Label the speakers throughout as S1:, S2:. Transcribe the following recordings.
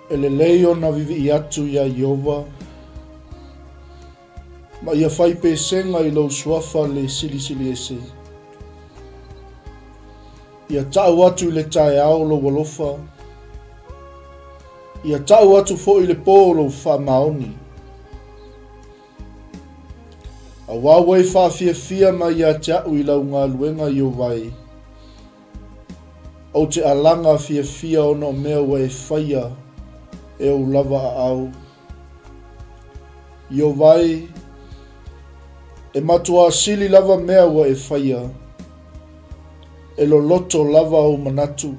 S1: E lelei ona vivii atu iā Ieova, ma ia fai pesega i lou suafa le Silisili Ese. Ia ta'u atu i le taeao lou alofa, ia ta'u atu foi i le pō lou faamaoni. Auā ua e faafiafia mai ia te a'u i lau galuega Ieova e. Ou te alaga fiafia ona o mea ua e faia e ou lava aao. Ieova e, e matuā sili lava mea ua e faia, e loloto lava ou manatu.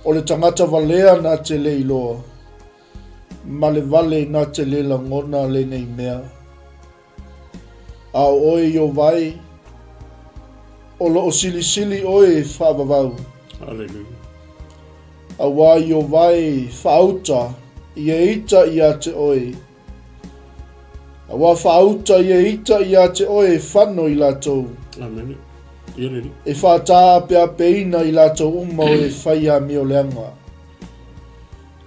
S1: O le tagata valea na te le iloa, ma le vale na te le lagona lenei mea. A o oe Ieova e, o lo o silisili oe e faavavau.
S2: Hallelujah.
S1: Auā Ieova e faauta i e ita ia te oe. Auā faauta i e ita ia te oe e fano i latou.
S2: Amen. Ia le
S1: E whātāapeapeina i latou uma o e whai amioleaga.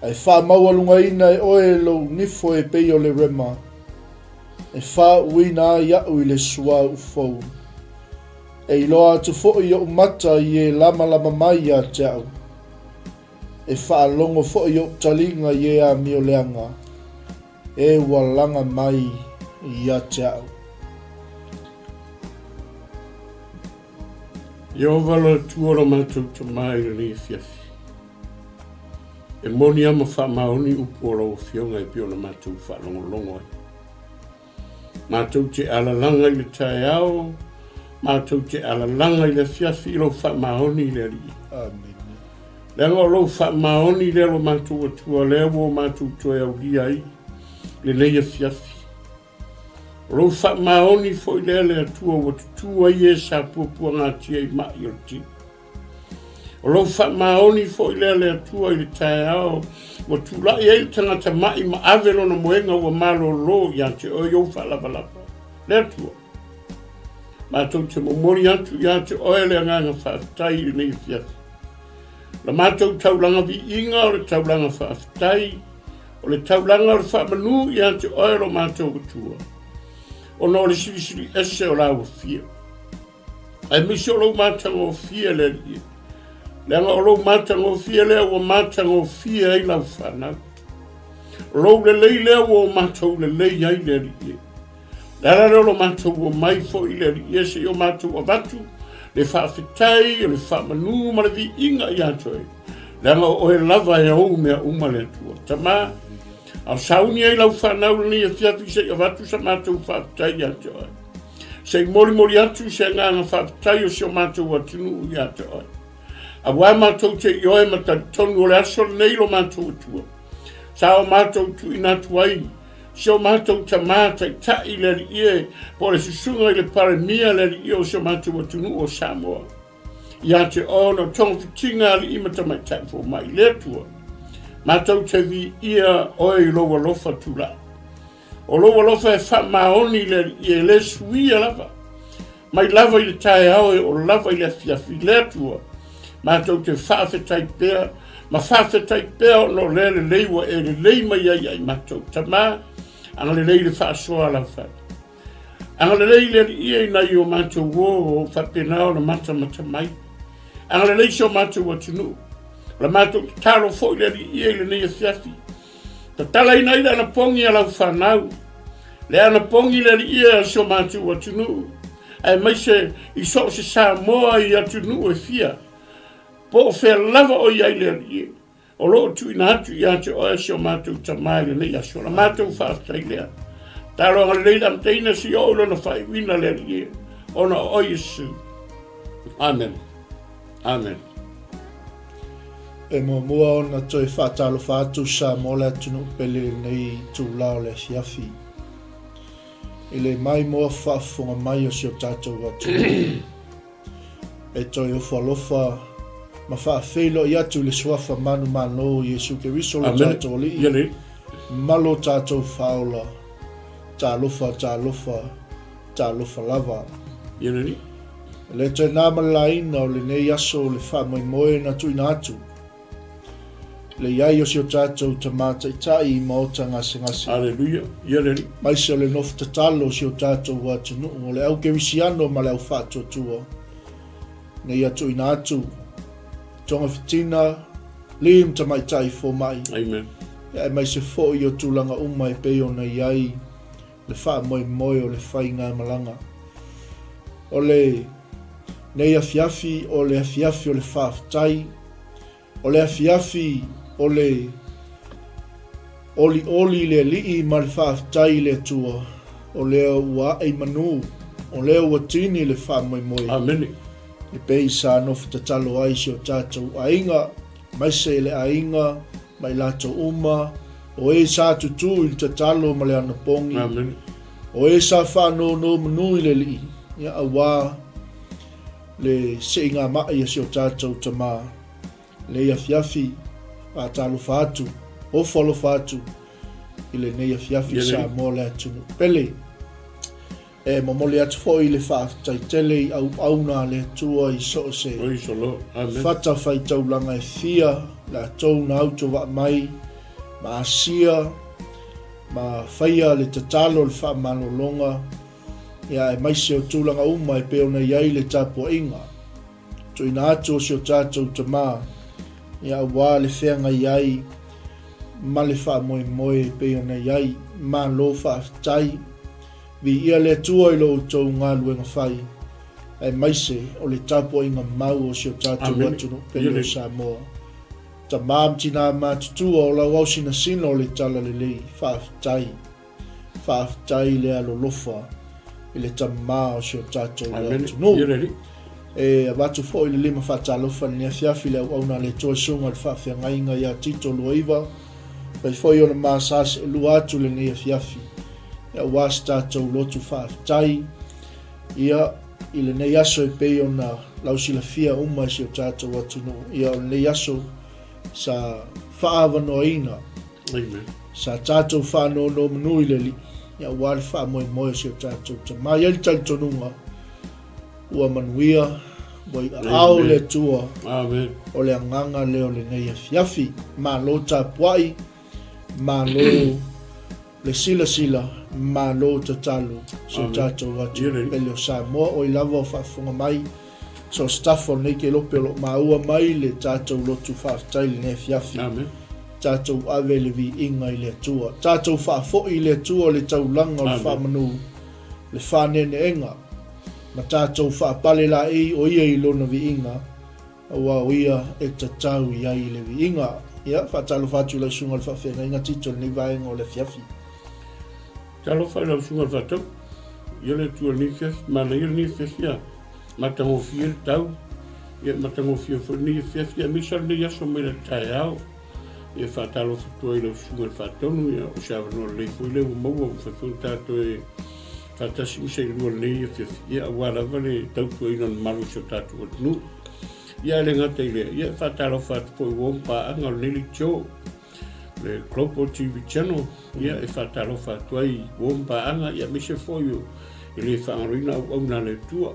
S1: Ae faamaualugaina e oe lou nifo e pei o le rema, e faauuina ai aʻu i le suauu fou. E iloa atu foi oʻu mata i e lamalama mai ia te aʻu. E faalogo foi oʻu taliga i e amioleaga, e ua laga mai ia te aʻu.
S2: Ieova le Atua o lo matou Tama i lenei afiafi. E moni a ma faamaoni upu o lau Afioga e pei ona matou faalogologo ai. Matou te alalaga i le taeao, matou te alalaga i le afiafi i lou faamaoni i le Alii.
S1: Amene.
S2: Leaga o lou faamaoni lea lo matou Atua lea ua o matou toe aulia ai lenei afiafi. O lou faamaoni foi lea le Atua ua tutū ai e sa puapuagatia i maʻi o le tino. O lou faamaoni foi lea le Atua i le taeao ua tulai ai le tagata maʻi ma ave lona moega ua malōlō ia te oe i ou faalavalava. Le Atua, matou te momoli atu ia te oe le agaga faafetai i lenei afiafi. La matou taulaga viiga o le taulaga faafetai, o le taulaga o le faamanu ia te oe lo matou Atua, ona o le silisili ese o lau afio. Aemaise o lou matagofie le Alii, leaga o lou matagofie lea ua matagofie ai lau fanau. O lou lelei lea ua o matou lelei ai le Alii. Le ala lea o lo matou omai foi le Alii se i o matou avatu le faafetai o le faamanu ma le viiga ia te oe. Leaga o oe lava e ou mea uma le Atua. Tama, a o sauni ai lau fanau lenei afiafi se i avatu sa matou faafetai ia te oe. Se i molimoli atu se agaga faafetai o si o matou atunuu ia te oe. Auā matou te ioe ma talitonu o le aso lenei lo matou Atua. Sa o matou tuuina atu ai si o matou tamā taitai le Alii e, po o le susuga i le Palemia le Alii o si o matou atunuu o Samoa. Ia te oe ona togafitiga alii ma tamaitai fomai le Atua. Matou te viia oe i lou alofa tulai. O lou alofa e faamaoni i le Alii e le suia lava, mai lava i le taeao e oo lava i le afiafi. Le Atua, matou te faafetai pea ma faafetai pea ona o lea lelei ua e lelei mai ai ia i matou. Tama, agalelei i le faasoa a lau fale. Agalelei i le Alii e i nai o matou uo o faapena ona matamata mai. Agalelei si o matou atunuu. O la matou tatalo foi le Alii e i lenei afiafi. Tatalaina ai le anapogi a lau fanau, le anapogi le Alii e a si o matou atunuu, aemaise i so o se Samoa i atunuu e fia, po o fea lava o i ai le Alii e, o lo o tuuina atu ia te oe si o matou Tama i lenei aso. La matou faafetai lea. Talo agalelei le amataina se i oo i lona faaiuina le Alii e, ona o oe Iesu. Amen. Amen.
S1: E muamua ona toe faatalofa atu Samoa le atunuu pele i lenei itula o le afiafi. I le maimoa faafofoga mai o si o tatou atunuu. E toe ofo alofa ma faafeiloai atu i le suafa manumalo o Iesu Keriso lo tatou Alii ma lo tatou Faaola. Talofa, talofa. Talofa lava.
S2: Ia lelei.
S1: E le toe na ma le laina o lenei aso o le faamoemoe na tuuina atu. Le i ai o si o tatou Tama Taitai i maota gasegase.
S2: Aleluia, ia le Alii.
S1: Aemaise o le nofo tatalo o si o tatou atunuu, o le au kerisiano ma le au faatuatua, ina ia tuuina atu togafitiga, alii ma tamaitai fomai.
S2: Amen.
S1: Ia aemaise foi o tulaga uma e pei ona i ai le faamoemoe o le faigamalaga. O le nei afiafi o le afiafi o le faafetai, O le afiafi o le olioli i le Alii ma le faafetai i le Atua, o lea ua ae i manu, o lea ua tini le faamoemoe.
S2: Amene.
S1: E pei sa nofo tatalo ai si o tatou aiga, aemaise le aiga ma i latou uma, o e sa tutū i le tatalo ma le anapogi,
S2: Amene.
S1: o e sa faanonomanu i le Alii, ia auā le siigamai a si o tatou tama lenei afiafi, faatalofa atu, ofo alofa atu i lenei afiafi Samoa le atunuu pele. E momoli atu foi le faafetai tele i auauna a le Atua i so o se fatafaitaulaga e fia latou na autovaa mai ma asia ma faia le tatalo le faamalologa Ia, aemaise o tulaga uma e pei ona i ai le tapuaiga tuuina atu o si o tatou Tama, ia, aua le feagai ai ma le faamoemoe e pei ona i ai. Malo faafetai. Viia le Atua i lo outou galuega fai, aemaise o le tapuaiga mau o si o tatou atunuu pele o Samoa. Tama ma tinā matutua o lau aosinasina o le Talalelei, faafetai. Faafetai i le alolofa i le Tama o si o tatou atunuu. E avatu foi le lima faatalofa i lenei afiafi i le auauna a le Atua Susuga i le Faafeagaiga ia Tito Luaiva, fai foi ona ma sa seelua atu lenei afiafi aua se tatou lotu faafetai ia i lenei aso e pei ona lausilafia uma e si o tatou atunuu. Ia o lenei aso sa faaavanoaina
S2: Amen.
S1: Sa tatou faanonomanu i le Alii, aua le faamoemoe o si o tatou Tama. E i ai le talitonuga, ua manuia, ua i aao le Atua.
S2: Amen.
S1: O le agaga lea o lenei afiafi. Malo tapuai, malo le silasila, malo tatalo si o tatou atunuu pele o Samoa. Oi lava o faafofoga mai so o se tafa o lenei kelope o lo o maua mai le tatou lotu faafetai i lenei afiafi.
S2: Amen.
S1: Tatou ave le viiga i le Atua. Tatou faafoi i le Atua le taulaga o le faamanu, le faaneeneega, ma tatou faapale laei o Ia i Lona viiga, aua o Ia e tatau i ai le viiga. Ia, faatalofa atu i lau Susuga i le Faafeagaiga Tito i lenei vaega o le afiafi.
S2: Talofa i lau Susuga i le Faatau, ia le Atua i lenei afiafi, manaia lenei afiafi ia matagofie le tau, ia matagofie foi lenei afiafi, aemaise lava lenei aso mai le taeao. Ia faatalofa atu ai i lau Susuga i le Faatonu, ia o se avanoa lelei foi lea ua maua, ua mafai foi ona tatou e faatasi ma se ilua lenei afiafi, ia aua lava le tautuaina o le mamalu o si o tatou atunuu. Ia e le gata i lea, ia faatalofa atu foi ua paaga o lenei leitio le Global TV Channel, ia e faatalofa atu ai uo ma paaga, ia aemaise foi o e le faagaloina auauna a le Atua.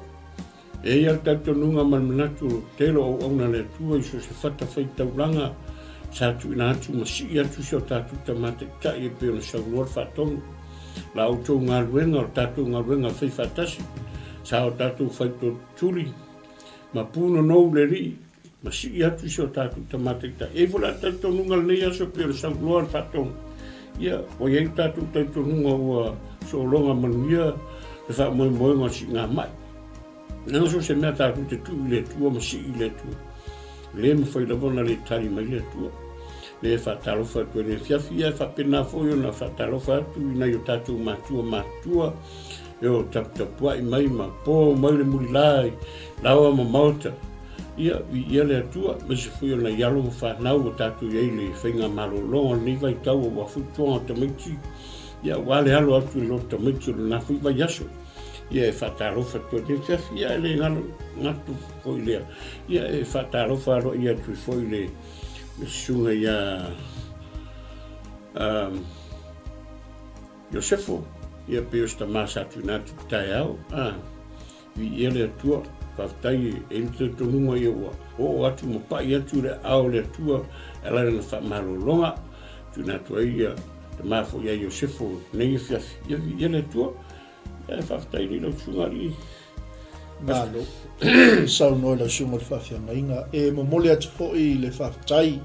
S2: E i ai le talitonuga ma le manatu o le tele o auauna a le Atua i so o se fatafaitaulaga sa tuuina atu ma sii atu si o tatou Tama Taitai e pei ona saunoa le Faatonu. La outou galuega, o le tatou galuega faifaatasi, sa o tatou faitolituli ma punonou le Alii ma sii atu si o tatou Tama Taitai. E i ai foi la le talitonuga i lenei aso e pei ona saunoa le Faatonu, ia, ua i ai le tatou talitonuga ua sologa manuia le faamoemoega o le siigamai. Leaga so o se mea tatou te tuu i le Atua ma sii i le Atua, e le mafai lava ona le tali mai le Atua. Le faatalofa atu ai le afiafi, ia e faapena foi ona faatalofa atu i nai o tatou matua matutua, e o taputapuai mai ma po mai le mulila i laoa ma maota. Ia, viia le Atua, aemaise foi o nai alo ma fanau ua tatou i ai i le faigamalologa o lenei vaitau aua foi tuaga o tamaiti, ia aua le alo atu i le loto tamaiti o lena foi vaiaso. Ia e faatalofa atu ai lenei afiafi, ia e le galo gatu foi lea. Ia e faatalofa aloaia atu foi le susuga ia um, Iosefo, ia pei o se tama sa tuuina atu i le taeao, a, viia le Atua. Faafetai e i ai le talitonuga ia ua oo atu ma pai atu i le aao o le Atua e ala i lana faamalologa. Tuuina atu ai ia tama foi ia Iosefo nei afiafi. Ia viia le Atua. Ia faafetai i lau susuga alii.
S1: Malo. Saunoa i lau susuga i le faafeagaiga. E momoli atu foi le faafetai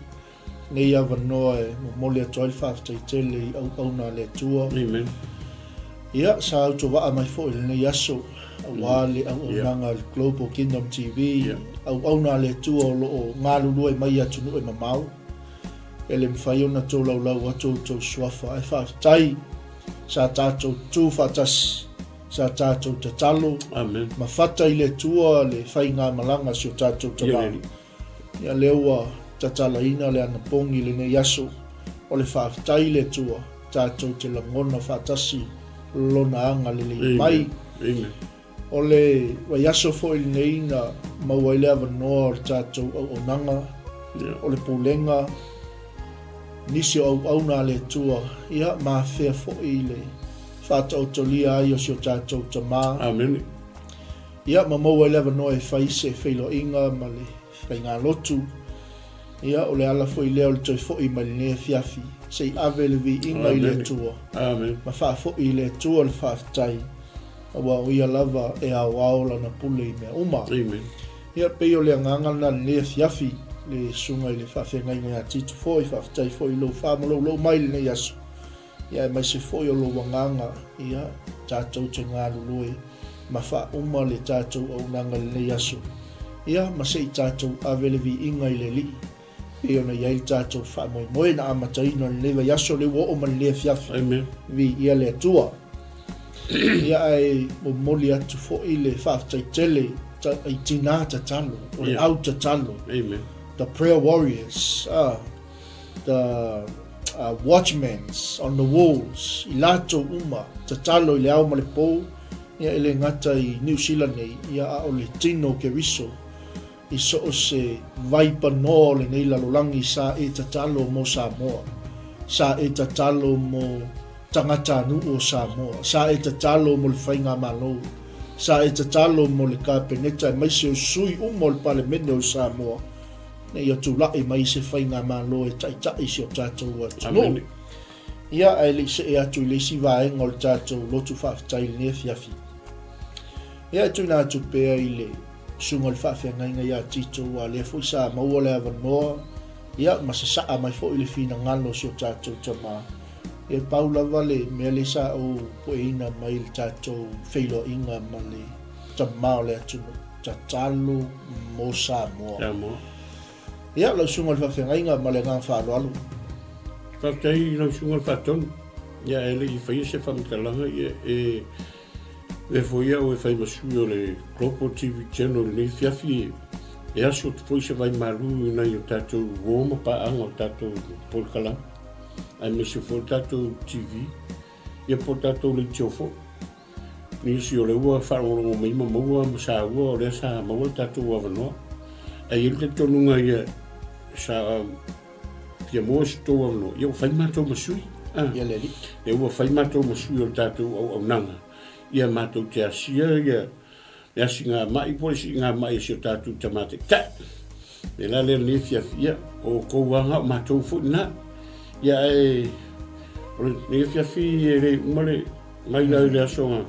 S1: nei avanoa e momoli atu ai le faafetai tele i auauna a le Atua.
S2: Amen.
S1: Ia, sa autovaa mai foi i lenei aso, aua le auaunaga a le Global Kingdom TV, auauna a le Atua o lo o galulue mai i atunuu e mamao. E le mafai ona tolaulau atu outou suafa, ae faafetai sa tatou tu faatasi, sa tatou tatalo,
S2: Amen.
S1: ma fata i le Atua le faigamalaga a si o tatou tama. Ia lea ua tatalaina le anapogi i lenei aso, o le faafetai i le Atua, tatou te lagona faatasi Lona agalelei mai.
S2: Amen.
S1: O le vaiaso foi lenei na maua ai le avanoa o le tatou auaunaga, o le pulega, nisi o auauna a le Atua, ia ma afea foi i le faataotolia ai o si o tatou Tama.
S2: Amen.
S1: Ia, ma maua ai le avanoa e fai se feiloaiga ma le faigalotu. Ia, o le ala foi lea o le toe foi mai lenei afiafi, se i ave le viiga i le Atua,
S2: Amen.
S1: ma faafoi i le Atua le faafetai, aua o Ia lava e aoao Lana pule i mea uma.
S2: Amen.
S1: Ia, pei o le agaga lena i lenei afiafi, le susuga i le faafeagaiga ia Tito foi, faafetai foi i lou faamaloulou mai i lenei aso. Ia aemaise foi o lou agaga, ia, tatou te galulue ma faauma le tatou auaunaga i lenei aso, ia, ma se i tatou ave le viiga i le Alii, pei ona i ai le tatou faamoemoe na amataina i lenei vaiaso, lea ua oo mai lenei afiafi.
S2: Amen.
S1: Viia le Atua. Ia, ae momoli atu foi le faafetai tele i tinā tatalo, o le au tatalo.
S2: Amen.
S1: The prayer warriors. Ah. the uh, watchmans on the walls, i latou uma, tatalo i le ao ma le pō, ia e le gata i Niu Sila nei, ia a o le tino o Keriso, i so o se vaipanoa o lenei lalolagi sa e tatalo mo Samoa, sa e tatalo mo tagatanuu o Samoa, sa e tatalo mo le Faigamalo, sa e tatalo mo le Kapeneta aemaise o sui uma o le Palemene o Samoa, ina ia tulai mai se faigamalo e taitai i si o tatou atunuu. Ia, ae le i see atu i le isi vaega o le tatou lotu faafetai i lenei afiafi. Ia, e tuuina atu pea i le susuga o le faafeagaiga ia Tito, aua lea foi sa maua le avanoa, ia, ma sasaa mai foi le finagalo o si o tatou tama. Ia, pau lava le mea lea sa ou pueina mai i le tatou feiloaiga ma le tama o le atunuu. Tatalo mo Samoa.
S2: Samoa.
S1: Ia, lau susuga i le faafeagaiga ma le agaga faaaloalo.
S2: Faafetai i lau susuga i le faatonu. Ia, e le i faia se faamatalaga, ia, e avea foi au e fai ma sui o le Global TV Channel i lenei afiafi, e aso atu foi se vaimalu i nai o tatou uo ma paaga o tatou polokalame, aemaise foi o le tatou TV, ia po o tatou leitio foi. Nisi o lea ua faalogologo mai ma maua ma saua o lea sa maua le tatou avanoa. Ae i ai le talitonuga ia sa fia maua se tou avanoa, ia ua fai matou ma sui.
S1: Ah, ia le alii.
S2: Lea ua fai matou ma sui o le tatou auaunaga, ia matou te asia ia le asiga mai po o le siiga mai a si o tatou tama taitai. Le la lea lenei afiafi, ia, o outou aga o matou foi lena. Ia, ae, o lenei afiafi e le uma le mai la i le aso na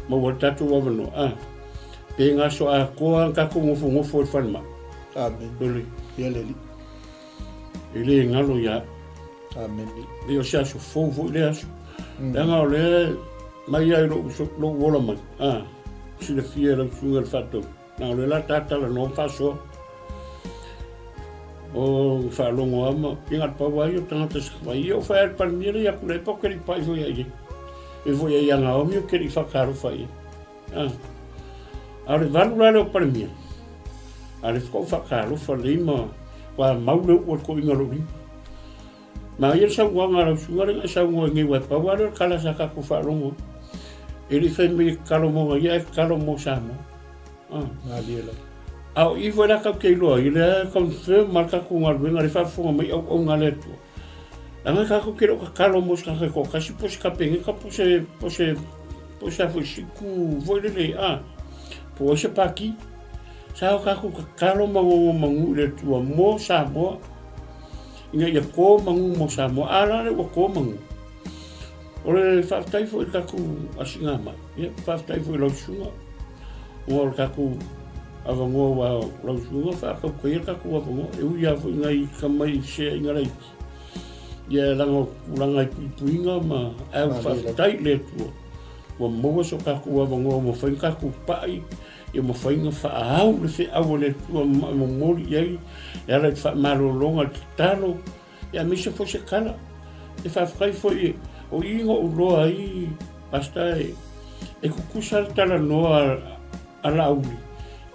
S2: maua le tatou avanoa. Ah, pe na aso atoa na tatou nofonofo i le falemai.
S1: Amen.
S2: Ole.
S1: Ia le Alii.
S2: E le galo ia au.
S1: Amen.
S2: E o se aso fou foi lea aso. Leaga o lea mai ai lou, lou ola mai. Ah, silafia e lau susuga i le faatonu. Na o lea la ta talanoa ma faasoa. O faalogo lava ma ia na pau ai o tagata sa fai. Ia o fai a le Palemia le ia Tuilaepa o ke le i pai foi ia i E foi ia ia Naomi o ke le i whakaalofa ia. Ah. A o le valu la lea o Palemia. A le whakau whakaalofa lei ma wa mau le ua ko inga lo lima. Ma ia le saunoaga a lau susuga lea na e saunoa ai nei aua e pau lava lea o le tala sa tatou faalogo ai. E le i fai mai e tatalo mo ia ae tatalo mo Samoa. Ah.
S1: Malie lava.
S2: A o i foi la tatou te iloa ai, lea e confirm ma le tatou galuega le faafofoga mai auauna a le Atua. Leaga tatou te le o tatalo mo se tagata e toatasi po o se kapeneta po o se po o se po o se a foi siku foi lele a po o ai se pati. Sa o kakou tatalo ma gogo magu i le Atua mo Samoa, ina ia ko magu mo Samoa. A la le ua ko magu. O le faafetai foi i le tatou asiga mai, ia, faafetai foi i lau susuga, ona o le tatou avanoa aua o lau susuga faatautaia le tatou avanoa, e ui lava foi nai tama i feseaiga laiti, ia leaga o tulaga i puipuiga ma ae ua faafetai i le Atua ua maua so tatou avanoa ua mafai ona tatou pai, ia mafai ona faaau le feau a le Atua ma momoli i ai e ala i le faamalologa, le tatalo, ia aemaise foi se tala. E faafetai foi o i na ou iloa ai Pastor e tutusa le talanoa a Laauli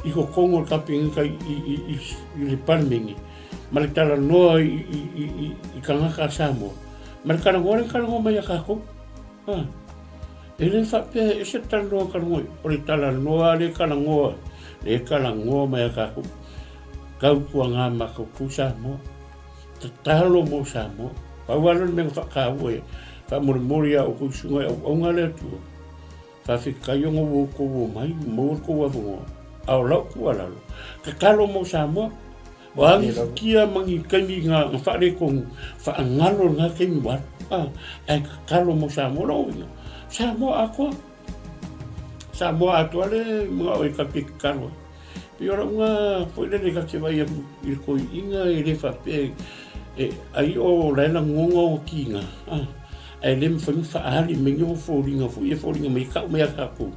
S2: i totonu o le Kapeneta i le Palemene ma le talanoa i tagata a Samoa ma le talanoa lea na talanoa mai ia tatou. E le faapea e ese le talanoa talanoa, o le talanoa lea talanoa, lea talanoa mai a tatou. Tautuaga matou Samoa. Tatalo mo Samoa. Pau lava lea o le mea na faataua ia. Faamolemole ia outou susuga i auauna a le Atua. Faafetai ona ua outou omai, ua maua le tou avanoa. A o lau tuualalo, tatalo mo Samoa. O a ni futia ma ni taimi na faaletonu, faagalo lena taimi ua alu. A, ae tatalo mo Samoa. Lona uiga, Samoa atoa. Samoa atoa le manao e ta te tatalo ai. Pei o lau na foi lele ta te vaai atu i le toeaina e le faapea e ai o la e lagona ona tiga, ae le mafai ona faaali mai ni ona foliga foi ia e foliga mai e tau mai ia tatou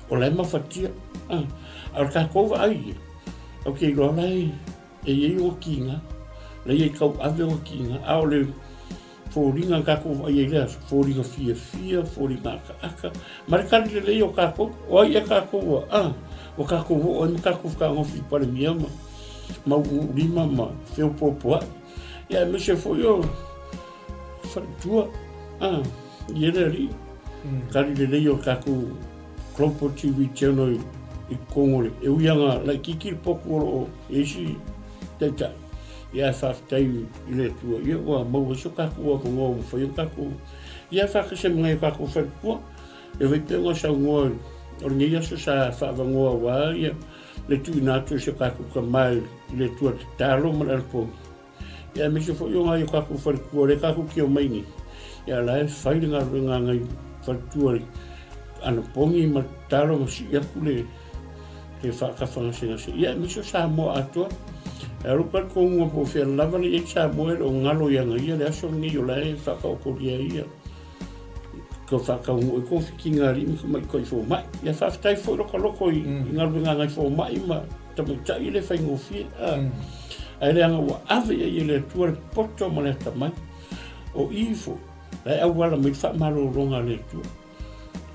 S2: o la e mafatia. A o le tatou vaai ia, ou te iloa la e i ai ona tiga, la e i ai tauave ona tiga, a o le Foliga na tatou vaai ai i lea aso, foliga fiafia, foliga akaaka, ma le tali lelei o tatou. O ai ea tatou ua, a, ua tatou oo ai ma tatou fetagofi i Palemia ma mauuulima ma feopoopoai. Ia aemaise foi o faletua, a, i ele alii, tali lelei o tatou Global TV Channel i totonu o le, e ui lava ina laitiiti le potu o lo o i ai isi taitai, ia ae faafetai i le Atua, ia ua maua ai so tatou avanoa ua mafai ona tatou, ia faatasi ai ma nai o tatou faletua. E vai pea ona saunoa o lenei aso sa faavanoa aua ia le tuuina atu o si o tatou tama i le Atua tatalo ma le anapogi. Ia aemaise foi o nai o tatou faletua lea tatou te omai nei, ia la e fai le galuega a nai faletua i anapogi ma tatalo ma sii atu le le faatafagasegase. Ia aemaise o Samoa atoa. E alu talitonuga po o fea lava le i ai Samoa e le o galo ia ia le aso lenei o la e faataotolia ai ia ka faataunuu ai kofikiga a alii ma tamaitai fomai. Ia faafetai foi lokaloko i galuega a nai fomai ma tamaitai e le faigofie. Ae leaga ua ave i ai e le Atua le poto ma le atamai. O i foi, la e auala mai le faamalologa a le Atua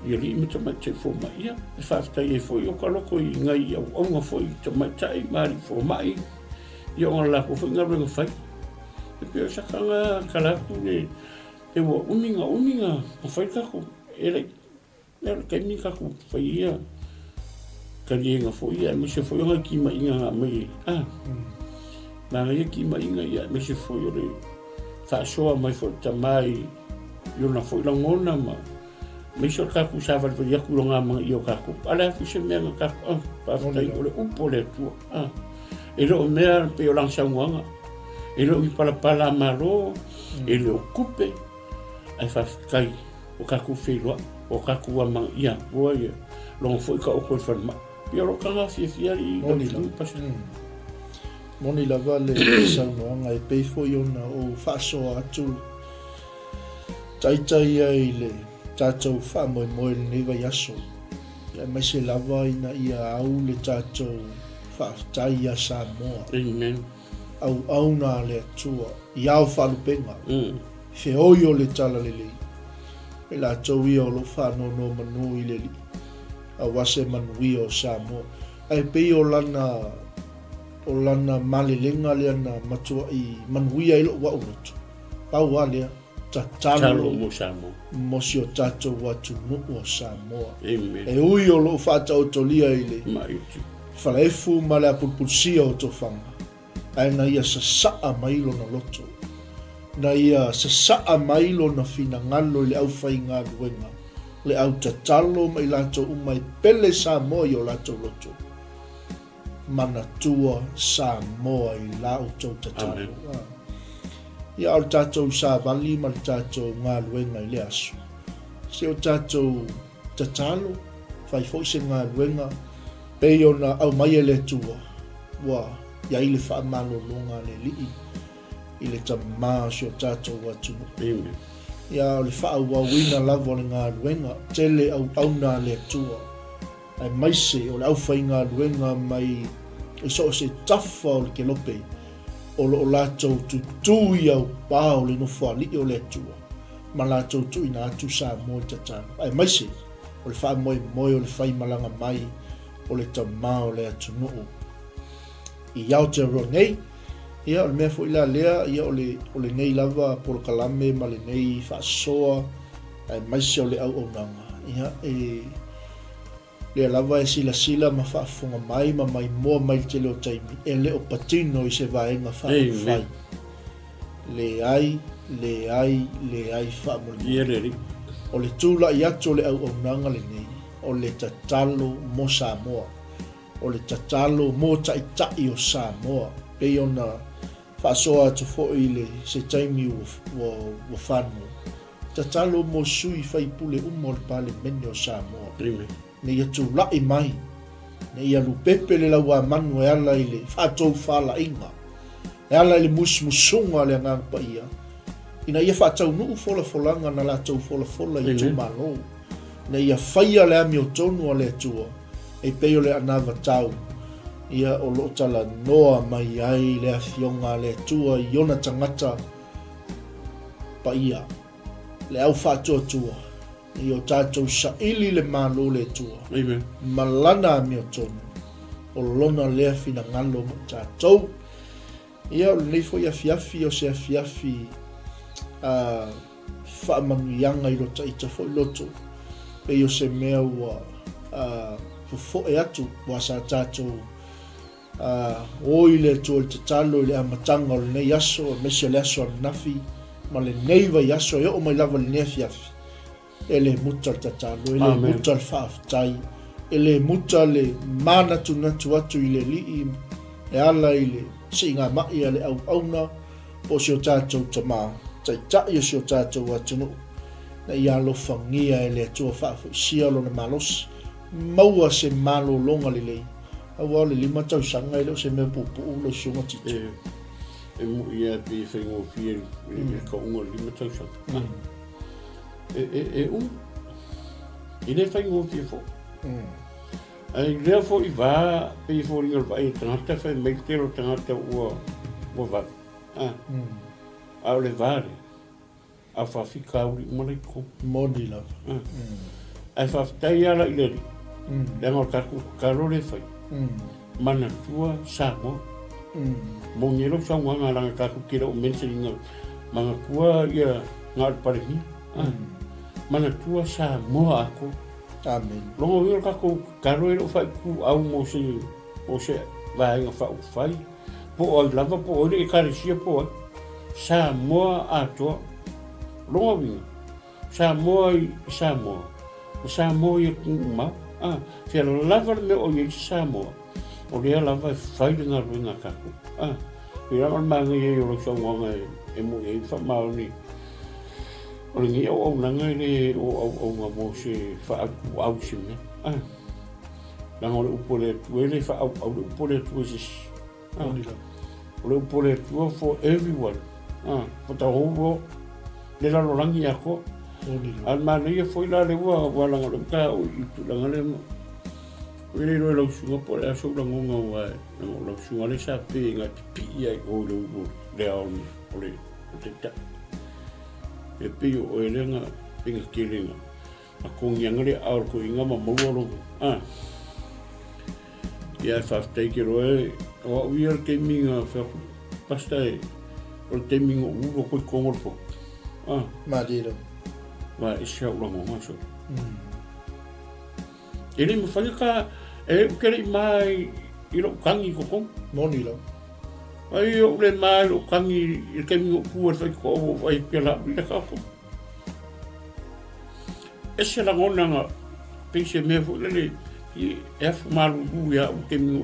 S2: i alii ma tamaitai fomai. Ia, e faafetai ai foi Okaloko i nai auauna foi i tamaitai ma alii fomai, ia ona latou foi galuega fai. E pei o sakaga tala atu le E ua umi na umi na fai tatou e le i o le taimi tatou fai ia taliega foi ia aemaise foi o nai timaiga na aumai a manaia timaiga ia aemaise foi o le faasoa mai foi o le tama i ona foi lagona ma aemaise o le tatou savalivali atu i lona amanaia o tatou. A o le a foi se mea na tatou, faafetai o le upu a le Atua. E le o mea pei o lana saunoaga, e le o ni palapala a Malo, e le o tupe, ae faafetai ua tatou feiloai, ua tatou amanaia atua ia lona foi taoto i le falemai. Ia o lou taga fiafia i
S1: Moni lava. Moni lava le saunoaga e pei foi ona ou faasoa atu Taitai ai le tatou faamoemoe i lenei vaiaso, aemaise lava ina ia au le tatou faafetai ia Samoa.
S2: Amen.
S1: Auauna a le Atua i ao faalupega, feoi o le Talalelei, e latou ia o lo o faanonomanu i le Alii, aua se manuia o Samoa. Ae pei o lana o lana malelega lea na matuai manuia ai lou au loto. Pau lava lea, tatalo
S2: mo Samoa.
S1: Mo si o tatou atunuu o Samoa.
S2: Amen.
S1: E ui o lo o faataotolia i le falaefu ma le apulupulusia o tofaga, ae na ia sasaa mai lona loto, na ia sasaa mai lona finagalo i le aufaigaluega, le au tatalo ma i latou uma e pele Samoa i o latou loto. manatua Samoa i la outou tatalo. Ia, a o le tatou savali ma le tatou galuega i le aso, se o tatou tatalo, fai foi se galuega pei ona aumai e le Atua, ua i ai le faamalologa a le Alii i le Tama o si o tatou atunuu.
S2: Amen.
S1: Ia, o le faaauauina lava o le galuega, tele auauna a le Atua, aemaise o le aufaigaluega mai i so o se tafa o le kelope o lo o latou tutū i aupā o le Nofoalii o le Atua ma latou tuuina atu Samoa i tatalo, aemaise o le faamoemoe o le faimalaga mai o le Tama o le atunuu i Aotearoa nei. Ia, o le mea foi la lea, ia, o le, o lenei lava polokalame ma lenei faasoa, aemaise o le auaunaga, ia, e, lea lava e silasila ma faafofoga mai ma maimoa mai le tele o taimi, e le o patino i se vaega faaupufai. Leai, leai, leai faamolemole. O le tulai atu o le auaunaga lenei, o le tatalo mo Samoa. O le tatalo mo Taitai o Samoa, pei ona faasoa atu foi i le se taimi ua ua fano. Tatalo mo sui faipule uma o le Palemene o Samoa.
S2: Amen.
S1: Ina ia tulai mai, ina ia lupepe le lauamanu e ala i le faatoufalaiga, e ala i le musumusuga a le Agaga Paia, ina ia faataunuu folafolaga na latou folafola i itumalo, ina ia faia le amiotonu a le Atua, e pei o le anavatau, ia o lo o talanoa mai ai le Afioga a le Atua i ona tagata paia, le au faatuatua, ina ia o tatou saili le Malo o le Atua
S2: Amen.
S1: ma Lana amiotonu, o Lona lea finagalo mo tatou. Ia, o lenei foi afiafi, o se afiafi uh, faamanuiaga i lo taita foi loto, pei o se mea ua uh, fofoe atu, ua sa tatou uh, o i le Atua i le tatalo i le amataga o lenei aso, aemaise o le aso ananafi, ma lenei vaiaso e oo mai lava i lenei afiafi. E le muta le tatalo, e le muta le faafetai, e le muta le manatunatu atu i le Alii e ala i le siigamai a le auauna po o si o tatou Tama, Taitai o si o tatou atunuu, ina ia alofagia e le Atua faafoisia lona malosi, maua se malologa lelei, aua o le lima tausaga e le o se mea puupuu lau Susuga Tito.
S2: E moni lava pei e faigofie le kauga o le lima tausaga. E, e, e umi. E le faigofie foi. Ae i lea foi va, pei e foliga o le vaai a tagata, fai mai le tele o tagata ua, ua vave. A, a o le va lea, a faafitauli uma la i totonu.
S1: Moni lava.
S2: A. Ae faafetai lava la i le Alii, leaga o le tatou tatalo lea e fai, manatua Samoa. Moni ai lau saunoaga leaga tatou te le o mention ina manatua ia na o le Palemia. Manatua Samoa atoa.
S1: Amen.
S2: Lona uiga o le tatou tatalo e le o faaituau mo se mo se vaega faaupufai po o ai lava po o ai le Ekalesia po o ai. Samoa atoa. Lona uiga Samoa i Samoa, o Samoa i atunuu mamao. A, fea lava le mea o i ai se Samoa, o lea lava e fai le galuega a tatou. A, pei lava o le manaia ia o lau saunoaga e, e moni ai le faamaoni o lenei auaunaga e le o auauna mo se faaautuau i se mea. A, leaga o le upu a le Atua e le faaauau le upu a le Atua i se isi. O le upu a le Atua for everyone. For the whole world. Le lalolagi atoa. A o le manaia foi la lea ua ua laga o le ta o i tulaga lea ma o le iloa i lau susuga po o le a sou lagona aua leaga o lau susuga lea sa pe na pipii ai o i le ulu le ao o le taitai. E pei o oe lea na pei na tele na na kogiaga le ao o le toeaina ma maua lou a. Ia e faafetai ke loa e o au ia le taimi na fai atu Pastor e o le taimi na ou ulu atu ai i totonu o le fono. Ah.
S1: Malie lava.
S2: Wa e ese au lagona so. E le mafai ka e ou te le i ma i, i lou tagi i totonu.
S1: Moni lava.
S2: Ai ou le ma i lou tagi i le taimi na ou tu ai i le faitotoa ua ou vaai atu ia la au i le ka Ese lagona na pei se mea foi lele e afu malulu ia au taimi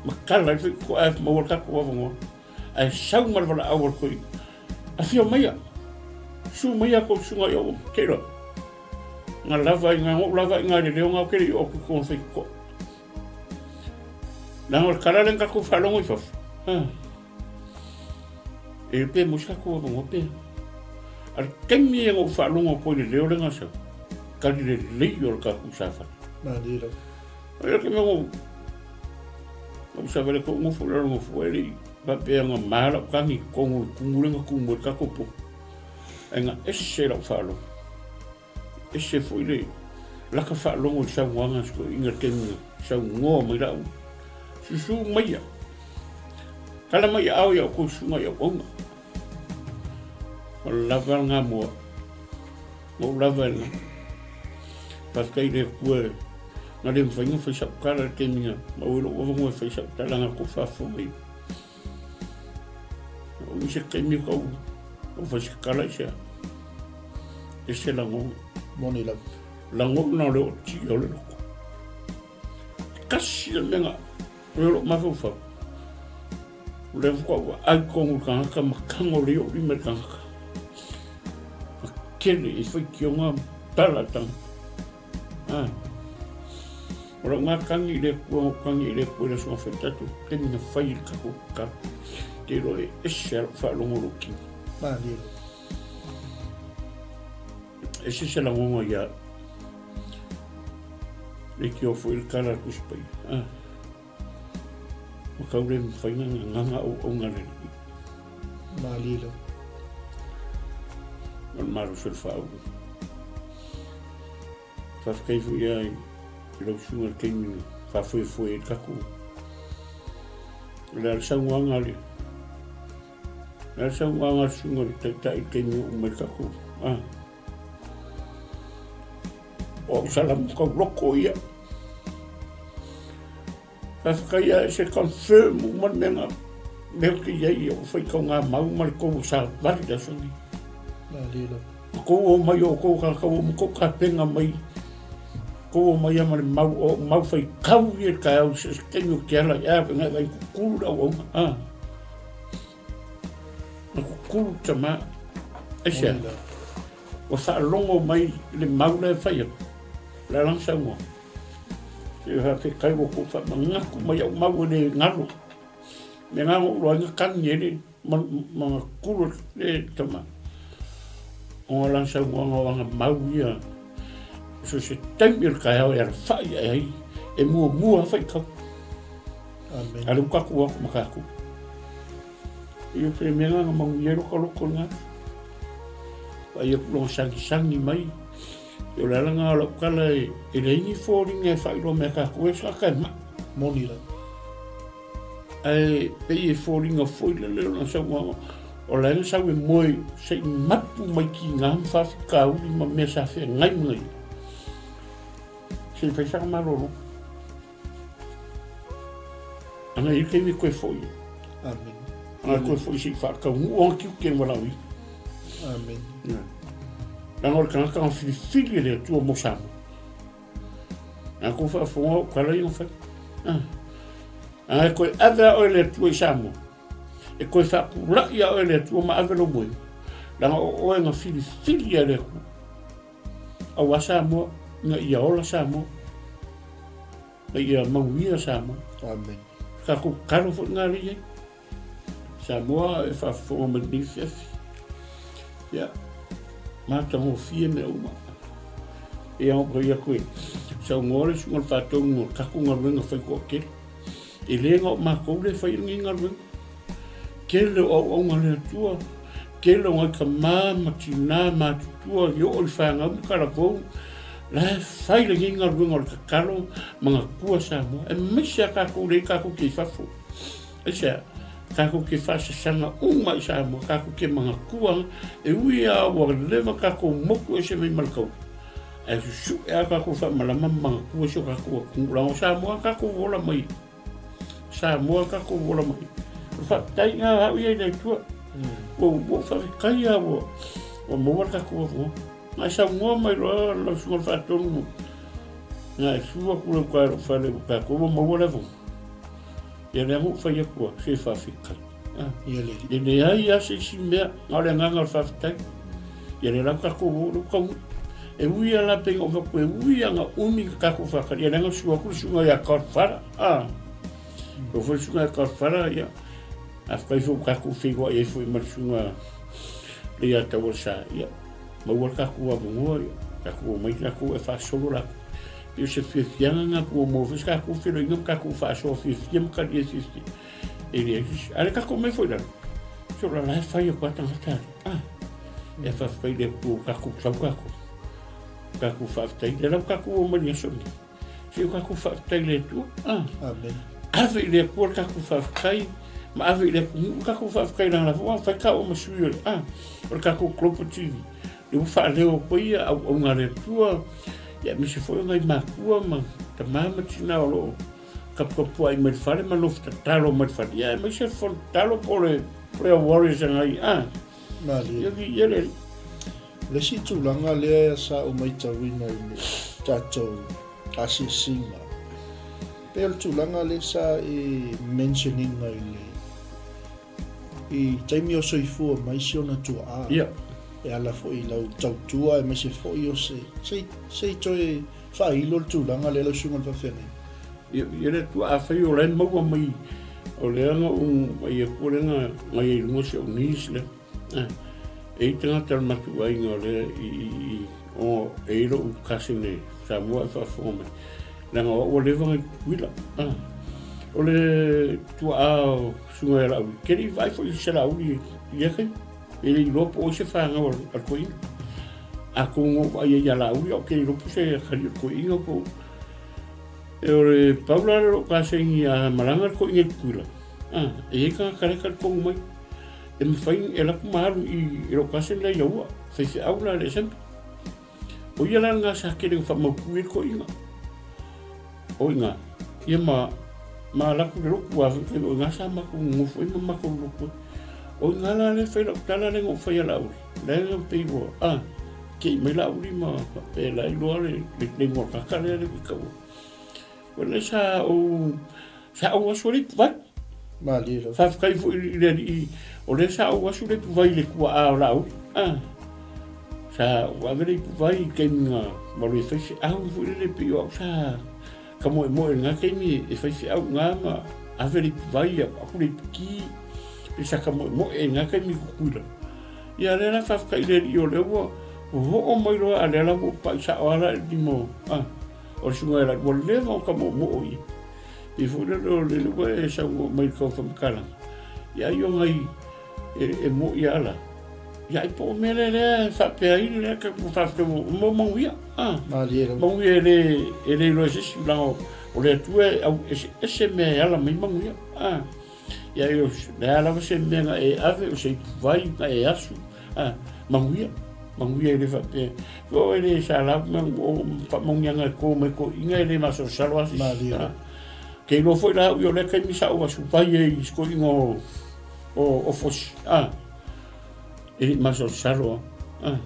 S2: Ma kala ai faitotoa ae maua le tatou avanoa. Ae sau ma le valaau a le toeaina. Afio maia, susu maia kou susuga i ou te iloa. Nga lava i nga ou lava i nga le leo nga o te le i oo atu i totonu o faitotoa. Leaga o le tala lea na tatou faalogo i fafo. Ah. E pe mo se tatou avanoa pe. A le taimi e na ou faalogo atu ai i le leo lea na sau, tali lelei o le tatou safali.
S1: Malie lava.
S2: Ai o le taimi na ou na ou savali atu ou nofo i lalo nofoa e le i faapea na ma lau tagi i totonu o le tumu lea na tumu ai le tatou potu. Ae na ese lau faalogo. Ese foi le laka faalogo i saunoaga a si toeaina i le taimi na saunoa mai lau susu maia. Kala mai aao ia outou susuga i auauna. O lava le gamoa. Ou lava e Faafetai i le Atua na le mafai ona fai sau tala i le taimi na maua ai lou avanoa e fai sau tala na tou faafofoga ai. O i se taimi o kau o fai se tala i se ese lagona.
S1: Moni lava.
S2: Lagona o le ootia o le loto. Tasi le mea na o lou mafaufau. O lea faatoa ou vaai tonu i le tagata ma tago lelei ou lima i le tagata. Ma tele i faitioga ma tala i le tagata. Ah. O lau ngā tangi i le Atua, ngā tangi i le Atua i le aso fai tatou taimi na fai i le tatou tatalo. Te iloa e ese a lau faalogo lou kino.
S1: Malie.
S2: Ese se lagoga ia leitioa foi le tala a le Tusi Paia. Ah. Ua tau le mafai ona gagaga auauna le Alii.
S1: Malie lava.
S2: O le malosi o le faaulu. Faafetai foi ia i lau susuga i le taimi na faafoefoe ai le tatou. O le a le saunoaga a le o le a le saunoaga a le susuga i le Taitai i le taimi o uma ai le tatou. Ah. O au salamu tauloko ia. Faafetai ia se confirm uma le mea na mea ou te i ai o faitau ngā mau ma le tou savali le aso nei.
S1: Malie lava.
S2: O kou o mai o kou ka kau o kou kapenga mai kou o mai ama le mau o mau faitau ia le taeao se se taimi o te ala i a ngai vai kukulu le auauna. Ah. Na kukulu tama. Aisea. Ua faalogo mai le mau la e fai atu, o le a lana saunoa? Se faafetai ua tou faamanatu mai au mau e le galo. Mea na ou iloa ai na tagi ai le ma na kulu le tama. Ona o lana saunoaga o ana mau ia, so se taimi o le taeao e alafai ae ai, e muamua faitau.
S1: Amen.
S2: A le ua tatou atu ma tatou. Ia pe mea na manuia ai loka loko lena. Vaai atu lona sagisagi mai. O le ala lena o lau tala e, e leai ni foliga e faailoa mai a tatou e se tagata e mai.
S1: Moni lava.
S2: Ae pei e foliga foi lele o lana saunoaga, o la e na sau e moe se i mapu mai tiga ma faafitauli ma mea sa feagai ma ia. Se i fai sana malologa. Ana i taimi koe foi.
S1: Amen.
S2: Ana koe foi se i whaataunuu ona tiute ma lau i.
S1: Amen.
S2: Yeah. Leaga o le tagata na filifili e le Atua mo Samoa. Na kou faafofoga o tala ia na fai. Ah. Ana e koe ave a oe le Atua i Samoa. E koe faapulai a oe le Atua ma ave lou moega. Leaga o oe na filifili e le Atua. Aua Samoa, ina ia ola Samoa. Na ia manuia Samoa.
S1: Amen.
S2: Tatou tatalo foi ngā alii ai. Samoa e faafofoga mai lenei afiafi. Ia, matagofie mea uma. Ia, o ia koe, saunoa le susuga o le faatonu o le tatou galuega fai toatele. E le na o matou le fai lenei galuega. Tele o auauna a le Atua, tele o nai tama ma tina matutua i oo i fanau ma talavou, la e fai lenei galuega o le tatalo ma gatua Samoa, aemaise a tatou lea tatou te i fafo. Aisea? Tatou te faasasaga uma i Samoa, tatou te manatua, e ui lava ua leva tatou motu ese mai ma le taua, ae susue lava tatou faamalama ma manatua si o tatou atunuu, leaga o Samoa tatou ola mai. Samoa tatou ola mai. O le faafetai lena a au ia i le Atua. Ua ou faafetai lava ua ua maua le tatou avanoa. Na e saunoa mai loa lau Susuga i le Faatonu, na e fiu atu i uka i lou fale ua tatou ua maua le avanoa. Ia lea na ou fai atu ai, se faafetai. E leai lava se isi mea, na o le agaga o le faafetai. Ia lea la ua tatou o, lea ua taunuu. E ui lava la pei ona ou fai atu, e ui lava ina umi na tatou faatali, ia lea na susu atu le susuga ia Godfather, a. Oo foi le susuga ia Godfather, ia, afai foi ua tatou feiloai ai foi ma le susuga Leiataualesa, ia, maua le tatou avanoa, ia, tatou omai tatou e faasolo latou. Pei o se fiafiaga lena ua maua foi se tatou feiloaiga ma tatou faasoa fiafia ma talia fiafia. E leai se isi. A o le tatou omai foi i lalo, se o la la e fai atu lava tagata ah, e faafetai i le Atua ua tatou sau tatou. Tatou faafetai. Lea la ua tatou omai i le aso lenei. Se ua tatou faafetai i le Atua. Ah.
S1: Amen.
S2: Ave i le Atua le tatou faafetai ma ave i le atunuu le tatou faafetai leaga la foi ua fai taua ma sui o le ah, o le tatou Global TV. Lea ua faaleo atu ai auauna a le Atua, ia aemaise foi o nai matua ma tama ma tina o lo o tapuapuai mai le fale ma nofo tatalo mai le fale, ia aemaise le fono tatalo po o le Prayer Warriors a nai a.
S1: Malie.
S2: Ia viia le Alii.
S1: O le isi tulaga lea sa ou matauina i le tatou asiasiga, pei o le tulaga lea sa e mention ina i le I taimi o soifua mai si ona tuaa,
S2: yeah.
S1: e ala foi i lau tautua aemaise foi o se, se, se i toe faailo le tulaga lea lau susuga i le faafeagaiga.
S2: Ia, ia le Atua, afai o la e maua mai, o lea na ou vaai atu o lea na, na i ai i luga si ou niece lea. Eh, e i tagata o le matou aiga o lea i, i, i, o, e i lou cousin e Samoa e faafofoga mai. Leaga o au ua leva ona i Tutuila. Ah. O le tuaa o Susuga ia Laauli, ke le i vaai foi i se Laauli i ia taimi. E le iloa po o ai se fanau a le toeaina. Atonu na ou vaai ai ia Laauli, a ou te le iloa po o se atalii o le toeaina po o... E o le pau la lea o lou kasegi a malaga le toeaina i Tutuila, ah, e i ai tagata la e talitonu mai. E mafai e alu atu ma alu i lou cousin lea i Aua, faifeau la i le Assembly. O ia la lena sa tele ina faamautu ai le toeaina. O i ina, ia ma, ma alu atu i le lotu a foi, o i ina sa matou nonofo ai ma matou lotu ai. O i ina la lea e fai lau tala lea na ou fai ia Laauli, lea na pei ua, a, kei mai Laauli ma faapea la iloa le, le, le igoa kaka lea le i taua. O lea sa ou, Sa ou asu ai le ipuvai.
S1: Malie lava.
S2: Faafetai foi i le alii, o lea sa ou asu le ipuvai i le tuaa o Laauli. Ah. Sa ou ave le ipuvai i taimi na malu e fai feau foi lele pei o au sa tamoemoe i lena taimi e fai feau i ina ma ave le ipuvai avatu le ipuki pei sa tamoemoe i lena taimi i Tutuila. Ia lea la faafetai i le alii o lea ua oo mai loa a lea la ua ou pai sao lava la i le lima o ah o le susuga ia Laauli ua leva ona tamoemoe i ai. Pei foi lele o lele ua e saunoa mai i le tau faamatalaga, ia ai o nai e, e mo'i ala. Ia ai po o mea lea lea e faapea ai lea ka ku faafetai mo mo manuia. Ah,
S1: Malie lava.
S2: manuia e le e le iloa e se isi leaga o le Atua e au ese ese mea e ala mai manuia. Ah, ia ai o le a lava se mea na e ave o se ipuvai na e asu. Ah, manuia. Manuia e le faapea. O e le sa lau mea o faamauniaga e kō mai ko inga e le masalosalo a se isi.
S1: Malie.
S2: Ke iloa foi la au i o lea taimi sa ou asu vai ai i si toeaina o, o, o Fosi. Ah, e le i masalosalo a. Ah,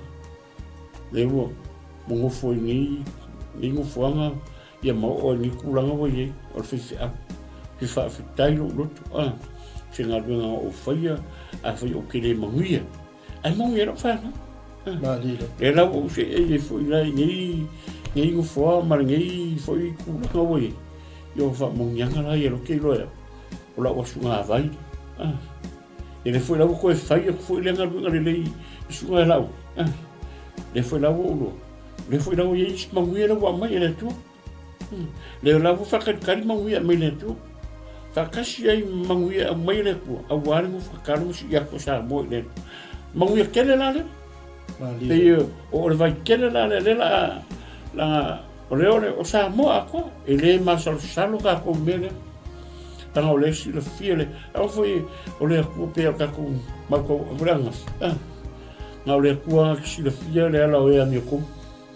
S2: lea ua ua nofo ai nei, nei nofoaga ia ma oo ai nei tulaga ua i ai o le faifeau. Ou te faafetai lou loto, ah, i se galuega na ou faia, afai ou te le manuia, ae manuia lau fanau. Ah.
S1: Malie lava.
S2: Lea la ua ou seei ai foi la i nei, nei nofoa ma lenei foi tulaga ua i ai, ia o faamanuiaga la ia ou te iloa e au, o lau asuga vai. Ah. E le foi la ua toe fai atu foi lea galuega lelei i susuga e lau. Ah. Lea foi la ua ou iloa. Lea foi la ua i ai isi manuia la ua aumai e le Atua. Lea la ua faatalitali manuia e aumai e le Atua. Faatasi ai ma manuia e aumai e le Atua, aua le nofo tatalo ma sii atu a Samoa i le Atua. Manuia tele la lea. Pei o le vai tele la lea, lea la, la, o lea o le, o Samoa atoa, e le masalosalo tatou i mea lea. Leaga o lea e silafia le, aua foi o le Atua pei o tatou mautau, o le ananafi, ah, na o le Atua e silafia le ala o e amiotonu.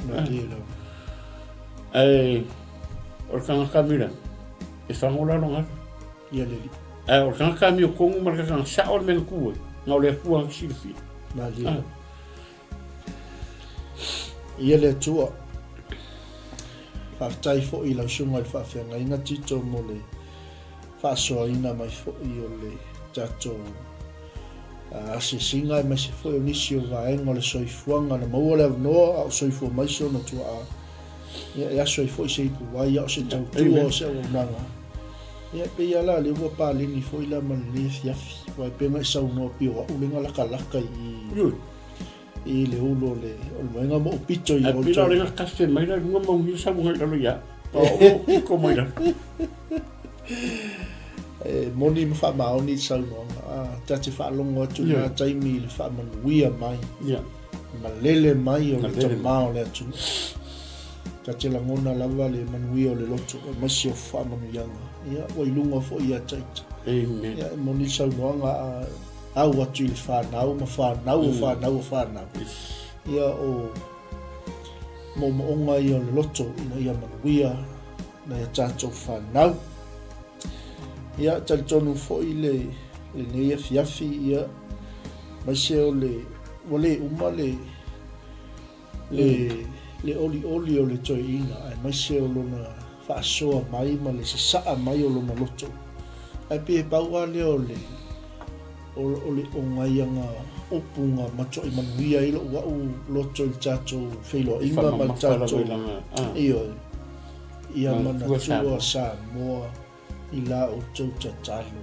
S1: Malie lava.
S2: Ae o le tagata amilagi, e fago la lona alu.
S1: Ia le alii.
S2: Ae o le tagata amiotonu ma le tagata sao le mea na tu ai, na o le Atua na silafia.
S1: Malie lava. Ia le Atua. Faafetai foi i lau susuga i le faafeagaiga Tito mo le. faasoaina mai foi o le tatou asiasiga aemaise foi o nisi o vaega o le soifuaga na maua le avanoa a o soifua mai si ona tuaa. Ia, e aso ai foi se ipuvai, a o se tautua o se auaunaga. Ia, e pei lava la o lea ua paleni foi la ma lenei afiafi, aua e pei ona e saunoa pei o au lea na lakalaka i i i le ulu o le o le moega ma ou pito i
S2: o le Pila o le kafe mai la lunga maungi sa bunga i lalo ia. O o piko mai la.
S1: E moni ma faamaoni le saunoaga. A, ta te faalogo atu i lena taimi i le faamanuia mai.
S2: Yeah.
S1: Malele mai o le tama o le atunuu. Ta te lagona lava le manuia o le loto, aemaise o faamanuiaga. Ia, ua i luga foi ia ita.
S2: Amen.
S1: Ia, e moni le saunoaga, a au atu i le whanau ma whanau o whanau o whanau. Ia, o moomooga ia o le loto ina ia manuia nai a tatou whanau. Ia, talitonu foi le lenei afiafi, ia, aemaise o le, ua le uma le, le, le olioli o le toeaina, aemaise o lona faasoa mai ma le sasaa mai o lona loto. Ae pei e pau lava lea o le, o, o le ogaiaga upu na matuai manuia ai lou au loto i le tatou feiloaiga ma le tatou, ioe, Ia manatua Samoa i la outou tatalo.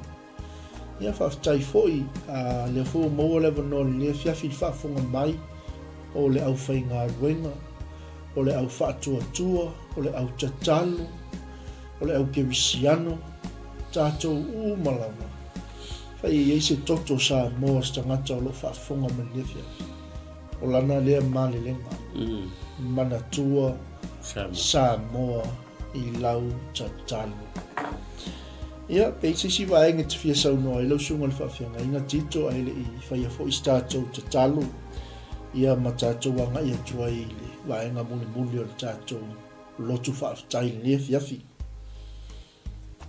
S1: Ia faafetai foi, a lea foi ua maua le avanoa i lenei afiafi i le faafofoga mai o le aufaigaluega, o le au faatuatua, o le au tatalo, o le au kerisiano, tatou uma lava. Fai e i ai se toto Samoa o se tagata o lo o faafofoga mai i lenei afiafi. O lana lea malelega, manatua Samoa i lau tatalo. Ia, pe i se isi vaega e te fia saunoa ai lau susuga i le faafeagaiga Tito, ae le i faia foi se tatou tatalo, ia ma tatou agai atu ai i le vaega mulimuli o le tatou lotu faafetai i lenei afiafi.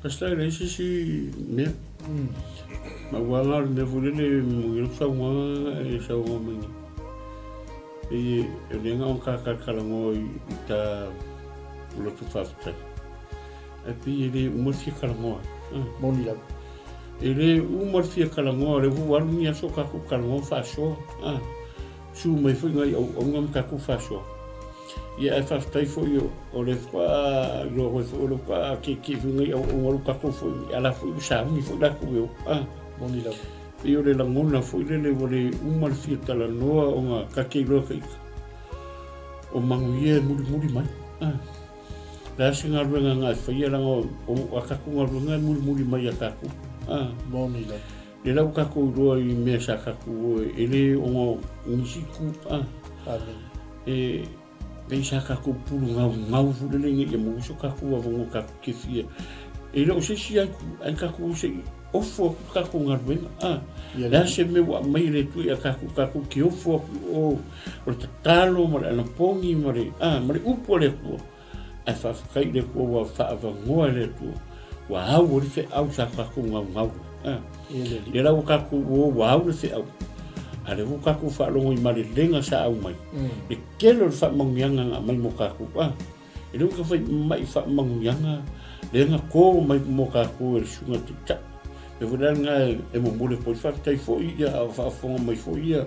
S2: Pastor, e leai se isi mea. Ma ua ala o le mea foi lele e moni ai lau saunoaga e saunoa mai nei. Pei e le na ona kakakalanoa i ta lotu faafetai. Ae pei e le uma le fia talanoa.
S1: Moni lava.
S2: E le uma le fia talanoa, lea foi ua alu ni aso o tatou talanoa faasoa. Susu mai foi nai auauna ma tatou faasoa. Ia ae faafetai foi o lea faatoa iloa koe foi o lea faatoa tietie foi nai auauna o tatou foi a la foi ua sauni foi latou e o. Ah.
S1: Moni lava.
S2: Pei o le lagona foi lele ua le uma le fia talanoa ona ta te iloa ka ita o manuia e mulimuli mai. Ah. Le a se galuega na e faia leaga o a tatou galuega e mulimuli mai ia tatou. Ah.
S1: Moni lava.
S2: Le la ua tatou iloa i mea sa tatou o e le ona nisi itu a.
S1: Amen.
S2: E pei sa tatou pulu gaugau foi lele ina ia maua so tatou avanoa tatou te fia. E le o se isi atu ae tatou se i ofo atu tatou galuega a. Le a se mea ua aumai e le Atua ia tatou, tatou te ofo atu i o o le tatalo ma le anapogi ma le a ma le upu a le Atua. Ae faafetai i le Atua ua faaavanoa e le Atua, ua au ai le feau sa tatou gaugau ai. Lea la ua tatou o ua au le feau, a o lea foi ua tatou faalogo i malelega sa au mai, le tele o le faamanuiaga na aumai mo tatou. E le o fai mai faamanuiaga lea na to mai mo tatou e le Susuga Taitai. O le mea foi la lena e momoli atu ai le faafetai foi ia, a o faafofoga mai foi ia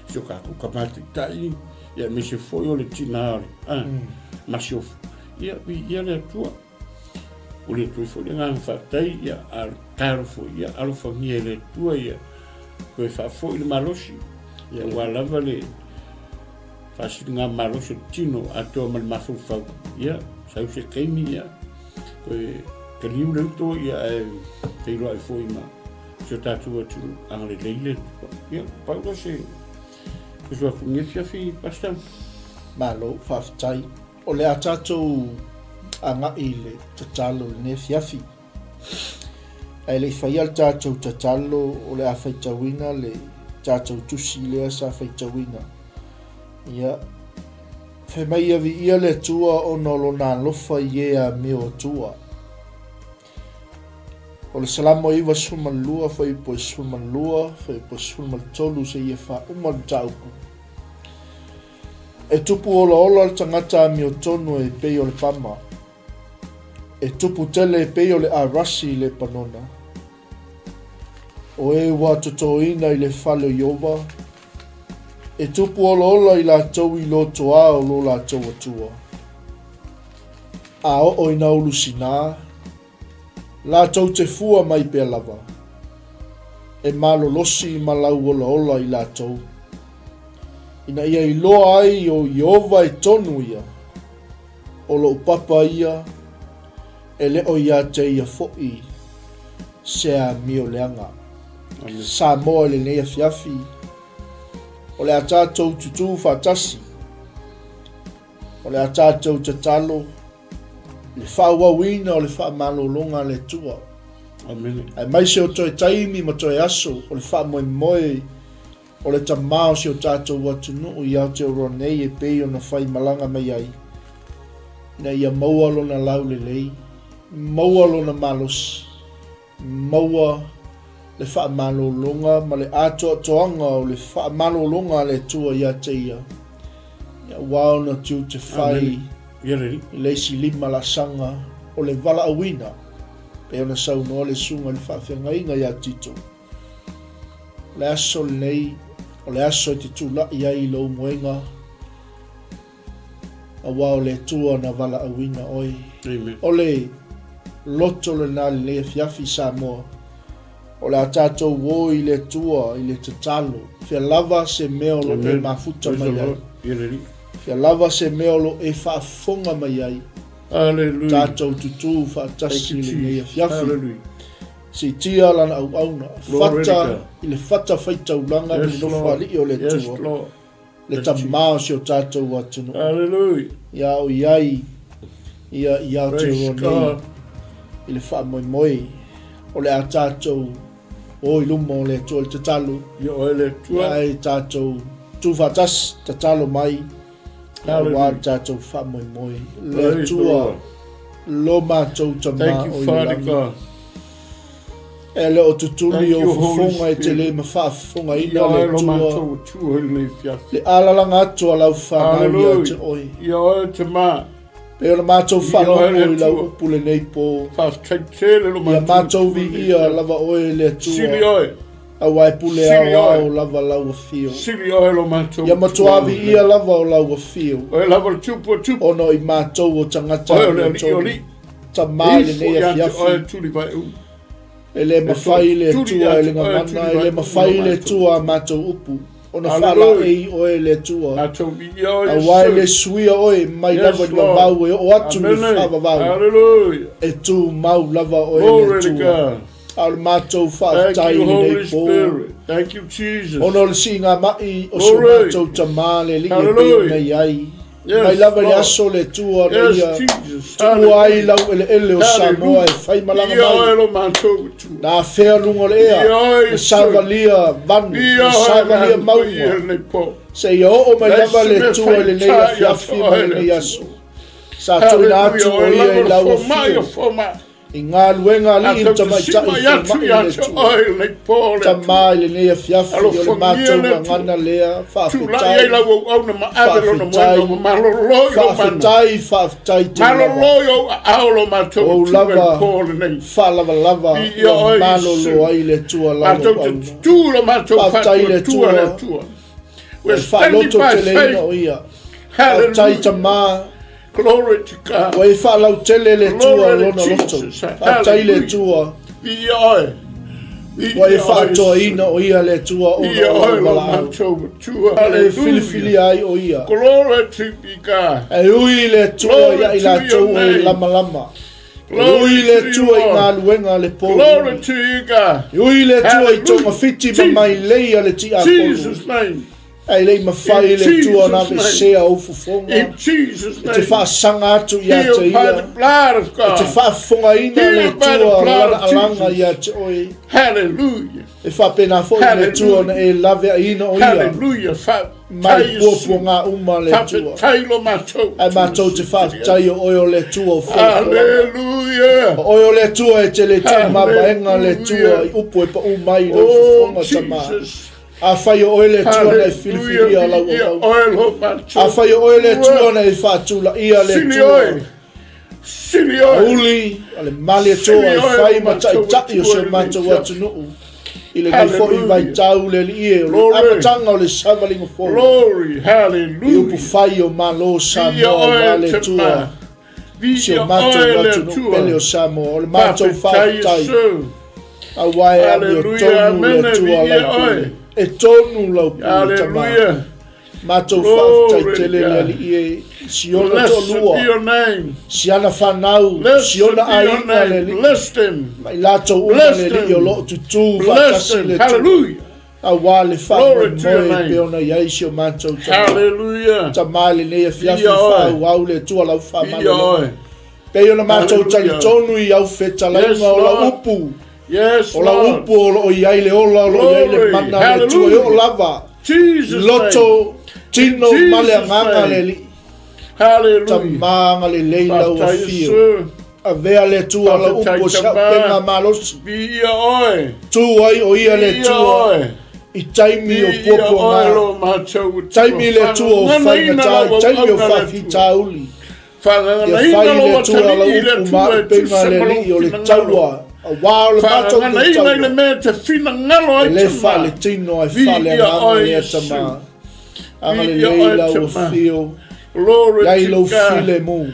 S2: si o tatou Tama Taitai, Ia aemaise foi o le tina o le a masiofo. Ia viia le Atua. O le Atua foi le agaga faafetai ia a talofa ia alofagia e le Atua ia toe faafoi le malosi. Ia aua lava le faasiliga malosi o le tino atoa ma le mafaufau. Ia sau se taimi ia toe taliu le uto ia ae feiloai foi ma si o tatou atunuu agalelei le Atua. Ia pau lea se Uso atu i lenei afiafi, Pastor.
S1: Malo, faafetai. O le a tatou agai i le tatalo i lenei afiafi. Ae le i faia le tatou tatalo, o le a faitauina le tatou tusi lea sa faitauina. Ia, fai mai ia viia le Atua ona o lona alofa i e amio atua. O le Salamo 92, fuaiupu e 12, fuaiupu e 13 seia faauma le mataupu. E tupu olaola le tagata amiotonu e pei o le pama. E tupu tele e pei o le arasi i Lepanona. O e ua totoina i le fale o Ieova, e tupu olaola i latou i lotoa o lo latou Atua. A oo ina ulu sina, latou te fua mai pea lava, e malolosi ma lauolaola i latou, ina ia iloa ai o Ieova e tonu ia, O lou papa ia, e le o ia te ia foi se amio leaga. Samoa i lenei afiafi, o le a tatou tutū faatasi, o le a tatou tatalo i le faaauauina o le faamalologa a le Atua.
S2: Amene.
S1: Aemaise o toe taimi ma toe aso o le faamoemoe O le tama o si o tatou atunuu i Aotearoa nei e pei ona fai malaga mai ai, ina ia maua lona laulelei, maua lona malosi, maua le faamalologa ma le atoatoaga o le faamalologa a le Atua ia te ia, aua ona tiute fai i le isi lima laasaga o le valaauina, pei ona saunoa le Susuga i le Faafeagaiga ia Tito. O le aso lenei, o le aso e te tulai ai i lou moega, aua o le Atua na valaauina oe.
S2: Amen.
S1: O le loto lena lenei afiafi Samoa, o le a tatou o i le Atua i le tatalo, fea lava se mea o lo o e mafuta mai ai, fea lava se mea o lo o e faafofoga mai ai,
S2: Hallelujah.
S1: tatou tutū faatasi i lenei afiafi.
S2: Hallelujah.
S1: Siitia lana auauna, fata i le fata faitaulaga ma le nofoalii o le Atua, le Tama o si o tatou atunuu. Ia o i ai ia i Aotearoa nei i le faamoemoe o le a tatou o i luma o le Atua i le tatalo, ae tatou tu faatasi, tatalo mai Aua le tatou faamoemoe. Le Atua, lo matou Tama o i le lagi. E le o tutuli ou fofoga e te le ma faafofogaina le Atua. Le alalaga atu a lau fanau ia te oe.
S2: Ia oe Tama.
S1: Pei ona matou faalogo i lau upu lenei po. Ia matou viia lava oe le Atua.
S2: Sili oe.
S1: Aua e pule aoao lava lau afio.
S2: Sili oe lo matou.
S1: Ia matua viia lava o lau afio.
S2: Oe lava le tupu o tupu.
S1: Ona o i matou o tagata
S2: Oe o le alii o alii.
S1: Tama i lenei afiafi.
S2: Oe tuli vaeuu.
S1: E le mafai le Atua e le gagana, e le mafai le Atua a matou upu, ona faalaei oe le Atua. Aua e le suia oe mai lava i le vavau e oo atu i le faavavau. E tumau lava oe le Atua. A o le matou faafetai i lenei po, ona o le siigamai o si o matou Tama le Alii e pei ona i ai, mai lava i le aso le Atua na ia tuua ai laueleele o Samoa e faimalaga mai, na afea luga o le ea, na savalia vanu, na savalia mauga, seia oo mai lava le Atua i lenei afiafi ma lenei aso. Sa tuuina atu o ia i lau afio. I galuega alii ma tamaitai fomai le Atua. Tama i lenei afiafi o le matou gagana lea, faafetai, faafetai, faafetai, faafetai tele lava. O ou lava faalavalava ua malolo ai le Atua lau auauna. Faafetai le Atua, e faalototeleina o ia. Faafetai Tama.
S2: Glory to God.
S1: Ua e faalautele le Atua
S2: Glory
S1: lona
S2: to
S1: loto.
S2: Jesus.
S1: Faafetai le
S2: Hallelujah.
S1: Atua.
S2: Viia oe. Viia
S1: Ua e
S2: oe,
S1: faatoaina o ia le Atua ona
S2: Viia
S1: o
S2: oe
S1: lau
S2: lo
S1: valaau.
S2: matou Atua.
S1: E
S2: Hallelujah.
S1: filifilia ai o ia.
S2: Glory to be God.
S1: E ui le Atua
S2: Glory
S1: ia i
S2: to your
S1: latou e
S2: name.
S1: lamalama. E
S2: Glory
S1: ui le
S2: to you,
S1: Atua i
S2: Lord.
S1: galuega a le po.
S2: Glory to you, God.
S1: E ui le Atua i
S2: Hallelujah.
S1: togafiti ma
S2: Jesus.
S1: mailei a le tiapolo.
S2: Jesus' name.
S1: Ae le i mafai
S2: In
S1: le Atua ona
S2: Jesus' name.
S1: aveesea ou fofoga,
S2: In Jesus'
S1: e te
S2: name.
S1: faasaga atu ia te
S2: Healed by
S1: ia,
S2: the blood of
S1: e te
S2: God.
S1: faafofogaina le
S2: Healed by the
S1: Atua
S2: blood
S1: lana
S2: of
S1: alaga
S2: Jesus.
S1: ia te oe.
S2: Hallelujah.
S1: E faapena foi le Atua ona e laveaiina o ia,
S2: Hallelujah.
S1: mai
S2: Faafetai
S1: puapuaga uma le Atua.
S2: Faafetai lo matou.
S1: Ae matou te faafetai o oe o le Atua o folafolaga.
S2: Hallelujah.
S1: O oe o le Atua e te le tuu mavaega le Atua i upu e pau mai i lou
S2: Oh,
S1: fofoga tama.
S2: Jesus.
S1: Afai o oe le Atua na e filifilia lau auauna. Afai o oe le Atua na e faatulaia le Atua.
S2: Sili oe.
S1: Auli o le mali Atua e fai ma taitai o si o matou atunuu i lenei foi vaitau le Alii e, o le amataga o le savaliga fou
S2: Glory, hallelujah.
S1: I upufai o Malo o Samoa aua le Atua si o matou atunuu pele o Samoa. O le matou faafetai aua e amiotonu le Atua lau pule. E tonu lau pule Tama. Matou faafetai tele le Alii e, si ona toalua, si ana fanau, si ona aiga le Alii, ma i latou uma le Alii o lo o tutū faatasi le Atua, aua le faamoemoe e pei ona i ai si o matou Tama. Tama i lenei afiafi faaauau le Atua lau faamalologa, pei ona matou talitonu i au fetalaiga o lau upu,
S2: Yes,
S1: O lau upu o lo o i ai le ola, o lo o i ai le mana, le Atua e oo lava. Loto, tino ma le agaga le Alii. Tama agalelei lau afio. Avea le Atua lau upu o se auupega malosi. Tu ai o ia le Atua i taimi o puapuaga, taimi le Atua o faigata, i taimi o faafitauli. Ia fai le Atua lau upu ma auupega le Alii o le taua, aua o le matou taua, e le faaletino ae faaleagaga lea Tama. Agalelei lau afio, iai lou filemu,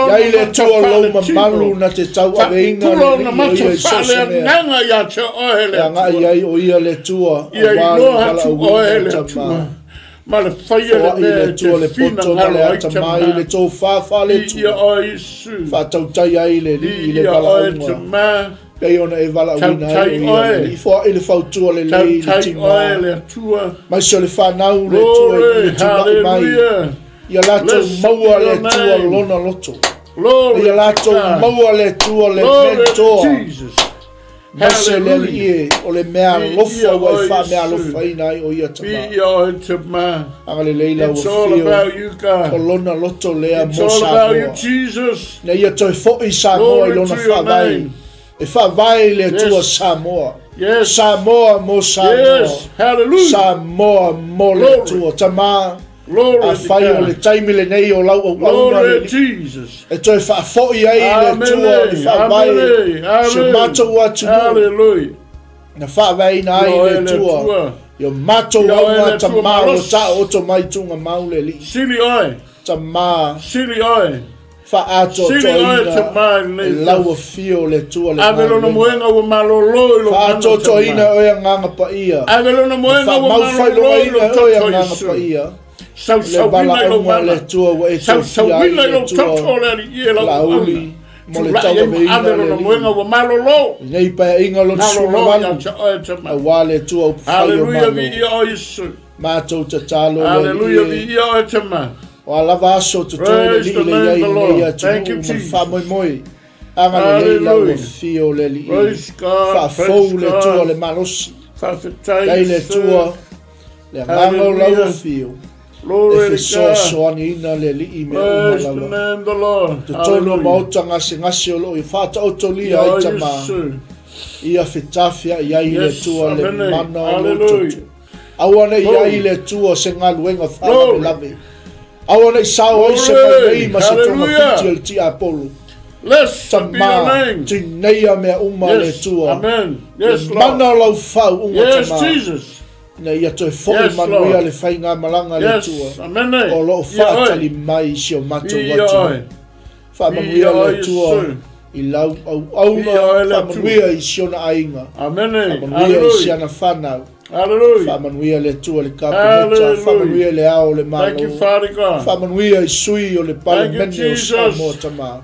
S1: iai le Atua lou mamalu na te tauaveina le Alii o ia i so o se mea, e agai ai o ia le Atua, aua le valaauina o Tama.
S2: Ma le faia le
S1: Foai le
S2: mea e
S1: Atua
S2: te
S1: le poto ma
S2: finagalo
S1: le
S2: ai
S1: atamai,
S2: Tama.
S1: le tofa faale-Atua,
S2: Viia oe Iesu.
S1: faatautai ai le Alii i le
S2: Viia oe
S1: valaauga,
S2: Tama.
S1: pei ona e valaauina ai
S2: Tautai
S1: o ia le
S2: oe.
S1: Alii. Foai le fautua lelei i le
S2: Tautai
S1: tina,
S2: oe le Atua.
S1: maise o le fanau le Atua i
S2: Glory,
S1: le tulai mai,
S2: hallelujah.
S1: ia latou
S2: Blessed
S1: maua
S2: be
S1: le
S2: your
S1: Atua
S2: name.
S1: lona loto,
S2: Glory
S1: ia
S2: to
S1: latou
S2: God.
S1: maua le Atua le
S2: Glory to
S1: mentoa,
S2: Jesus.
S1: Maise le Alii e, o le mea alofa ua e faameaalofaina ai o ia tama. Agalelei lau afio, o lona loto lea mo Samoa. Ina ia toe foi Samoa i lona faavae, e faavae i le Atua Samoa. Samoa mo Samoa. Samoa mo le Atua. Tama, Afai o le taimi lenei o lau auauna le Alii, e toe faafoi ai le Atua o le faavae si o matou atunuu, na faavaeina ai le Atua i o matou auga tama o lo taooto mai tuugamau le Alii. Tama, Faaatoatoaina e lau afio le Atua le galuega. Faaatoatoaina e oe Agaga Paia. Ma faamaufailogaiina e oe Agaga Paia le valaauga a le Atua ua e tofia ai le Atua Laauli mo le tauaveina o le Alii. Lenei Paeaiga lona 18 aua le Atua upufai o Malo. Matou tatalo le Alii e, o a lava aso totoe le Alii le i ai i lenei atunuu ma le faamoemoe, agalelei lau afio le Alii, faafou le Atua le malosi, iai le Atua le agaga o lau afio, e fesoasoaniina le Alii i mea uma lava. Totonu o maota gasegase o lo o faataotolia ai tama, ia fetafiai ai le Atua le mana o lou toto. Aua ne i ai le Atua se galuega faalavelave. Aua ne i sao ai se mailei ma se togafiti o le tiapolo. Tama, tineia mea uma le Atua. Le mana o lau faauuga, Tama, ina ia toe foi manuia le faigamalaga le Atua o lo o faatali mai i si o matou atunuu. Faamanuia le Atua i lau auauna, faamanuia i si ona aiga, faamanuia i si ana fanau, faamanuia le Atua i le Kapeneta, faamanuia i le Ao o le Malo, faamanuia i sui o le Palemene o Samoa Tama.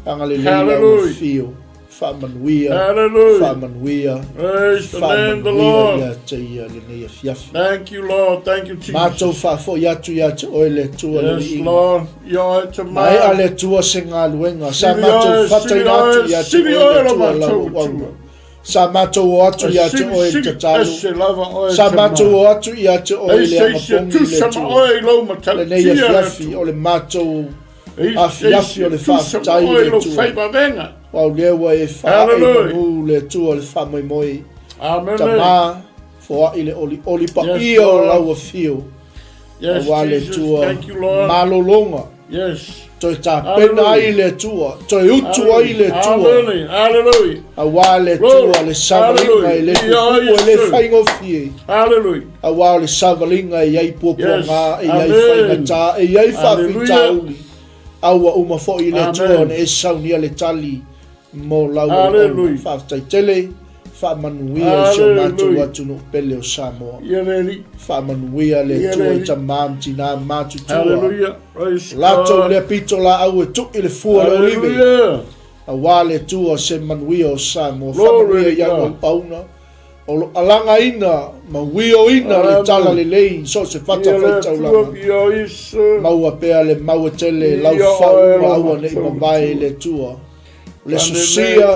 S1: Agalelei lau afio. Faamanuia, faamanuia, faamanuia ia te ia lenei afiafi.
S2: Thank you, Lord. Thank you, Jesus.
S1: Matou faafoi atu ia te oe le Atua le
S2: Yes,
S1: Viiga.
S2: Lord. Ia oe te
S1: Maea le Atua se galuega, sa matou fataina atu ia te oe le Atua lau auauna. Sa matou o atu ia te oe le tatalo, sa matou o atu ia te oe le agapogi le Atua. Lenei afiafi o le matou afiafi o le faafetai i le Atua. Au lea ua e faae manu le Atua le faamoemoe. Tama, foai le olioli paia o lau afio. Aua le Atua malologa.
S2: Yes.
S1: Toe tapena ai le Atua, toe utu ai le Atua.
S2: Hallelujah.
S1: Aua le Atua le savaliga e le puupuu e le faigofie.
S2: Hallelujah.
S1: Aua o le savaliga e i ai puapuaga, e i ai faigata, e i ai faafitauli. A ua uma foi le Atua ona e saunia le tali mo lau auauna. Faafetai tele, faamanuia i si o matou atunuu pele o Samoa. Faamanuia le Atua i tama ma tina matutua. Latou lea pito laau e tui le fua o le olive. Aua le Atua se manuia o Samoa. Faamanuia i au auauna o lo alagaina ma uioina le tala lelei i so o se fata faitaulaga. Maua pea le mau e tele lau faauuga aua ne i mavae i le Atua. O le sosia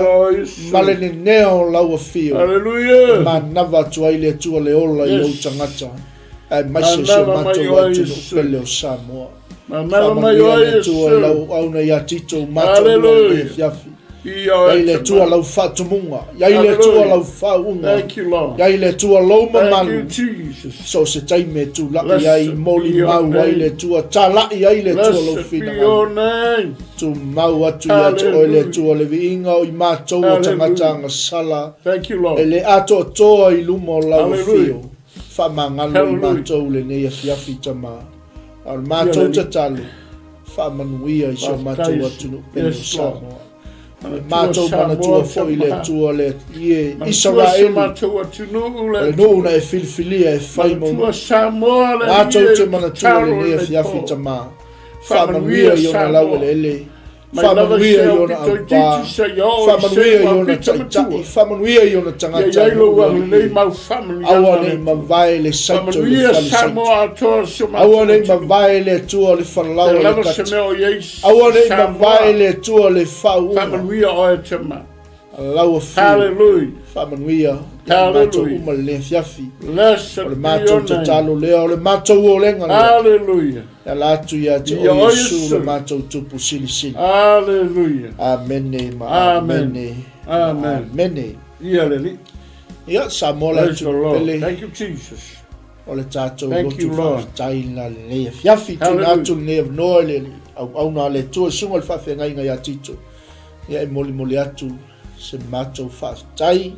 S1: ma le nenea o lau afio. E manava atu ai le Atua le ola i ou tagata, aemaise si o matou atunuu pele o Samoa. Faamanuia le Atua i lau auauna ia Tito matou lua i lenei afiafi. Iai le Atua lau faatumuga, iai le Atua lau faauuga, iai le Atua lou mamalu. So o se taimi e tula'i ai, molimau ai le Atua, tala'i ai le Atua lou finagalo. Tumau atu ia te oe le Atua le viiga o i matou o tagata agasala, e le atoatoa i luma o lau afio. Faamagalo i matou lenei afiafi, Tama. A o le matou tatalo, faamanuia i si o matou atunuu pele o Samoa. E matou manatua foi le Atua le ie Isaraelu, o le nuu na e filifilia e fai mo matou te manatua lenei afiafi, Tama. Faamanuia i ona laueleele, faamanuia i ona aupa, faamanuia i ona taitai, faamanuia i ona tagata aua ne i mavae le saito i le fale saito, aua ne i mavae le Atua le falaoa o le kati, aua ne i mavae le Atua le faauuga. Lau Afioga, faamanuia ia matou uma lenei afiafi. O le matou tatalo lea, o le matou olega lea.
S2: Hallelujah.
S1: E ala atu ia te oe Iesu le matou Tupu Silisili.
S2: Hallelujah.
S1: Amene ma amene.
S2: Amen.
S1: Amene.
S2: Ia le Alii.
S1: Ia, Samoa le atunuu pele.
S2: Thank you Jesus.
S1: O le tatou lotu faafetai lena lenei afiafi. Tuuina atu lenei avanoa i le auauna a le Atua, susuga i le faafeagaiga ia Tito. Ia e molimoli atu se matou faafetai,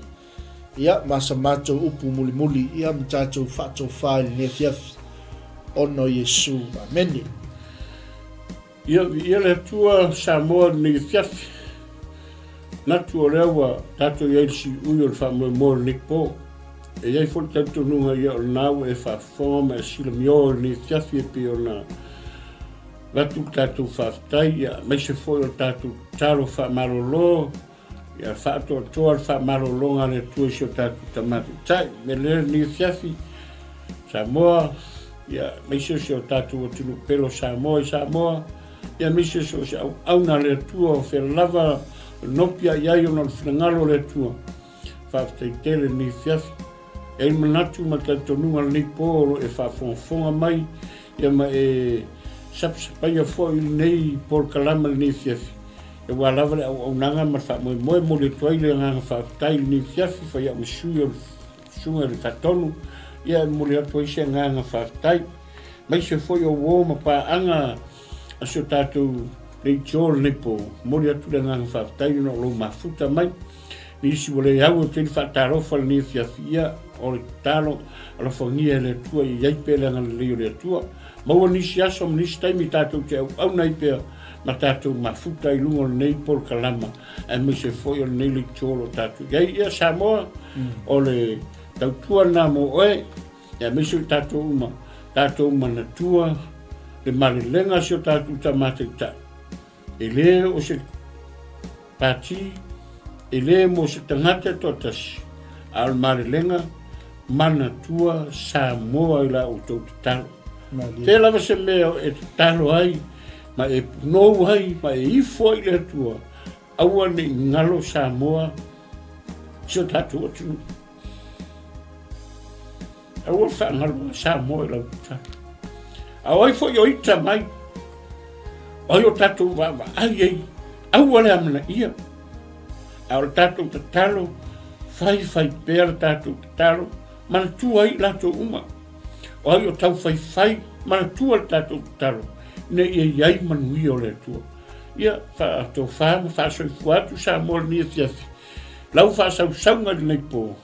S1: ia ma sa matou upu mulimuli, ia ma tatou faatofa i lenei afiafi, ona o Iesu. Amene.
S2: Ia, viia le Atua Samoa i lenei afiafi. Manatu o lea ua tatou i ai i le siui o le faamoemoe o lenei po. E i ai foi le talitonuga ia o lena ua e faafofoga ma e silamio i lenei afiafi e pei ona Avatu le tatou faafetai, ia, aemaise foi o le tatou tatalo faamalolo, ia faatoatoa le faamalologa a le Atua i si o tatou Tama Taitai. Me lea lenei afiafi, Samoa, ia, aemaise o si o tatou atunuu pele o Samoa i Samoa, ia, aemaise o so o se auauna a le Atua o fea lava nopi i ai ona o le finagalo o le Atua. Faafetai tele lenei afiafi. E ai manatu ma talitonuga lenei po o lo e faafogafoga mai ia ma e sapasapaia foi lenei polokalama lenei afiafi aua lava le auaunaga ma le faamoemoe. Momoli atu ai le agaga faafetai i lenei afiafi fai au ma sui o le Susuga i le Faatonu, ia e momoli atu ai se agaga faafetai aemaise foi o uo ma paaga a si o tatou leitio lenei po. Momoli atu le agaga faafetai ona o lou mafuta mai. Nisi ua le au e tele faatalofa lenei afiafi ia o le tatalo alofagia e le Atua ia i ai pea le agalelei o le Atua. Maua nisi aso ma nisi taimi tatou te auauna ai pea ma tatou mafuta i luga o lenei polokalama aemaise foi o lenei leitio o lo o tatou i ai. Ia Samoa, o le tautua lena mo oe, aemaise o tatou uma, tatou manatua le malelega a si o tatou Tama Taitai. E le o se pati, e le mo se tagata e toatasi, a o le malelega manatua Samoa i la outou tatalo. Te lava se mea e tatalo ai, ma e punou ai, ma e ifo ai i le Atua, aua ne i galo Samoa si o tatou atunuu. Aua le faagaloa Samoa i lau tatalo. A o ai foi o ita mai, o ai o tatou vaavaai ai, aua le amanaia. A o le tatou tatalo, faifai pea le tatou tatalo, manatua ai i latou uma. O ai o taufaifai, manatua le tatou tatalo. ina ia i ai manuia o le Atua. Ia, faatofa ma faasoifua atu Samoa i lenei afiafi. Lau faasausauga i lenei po,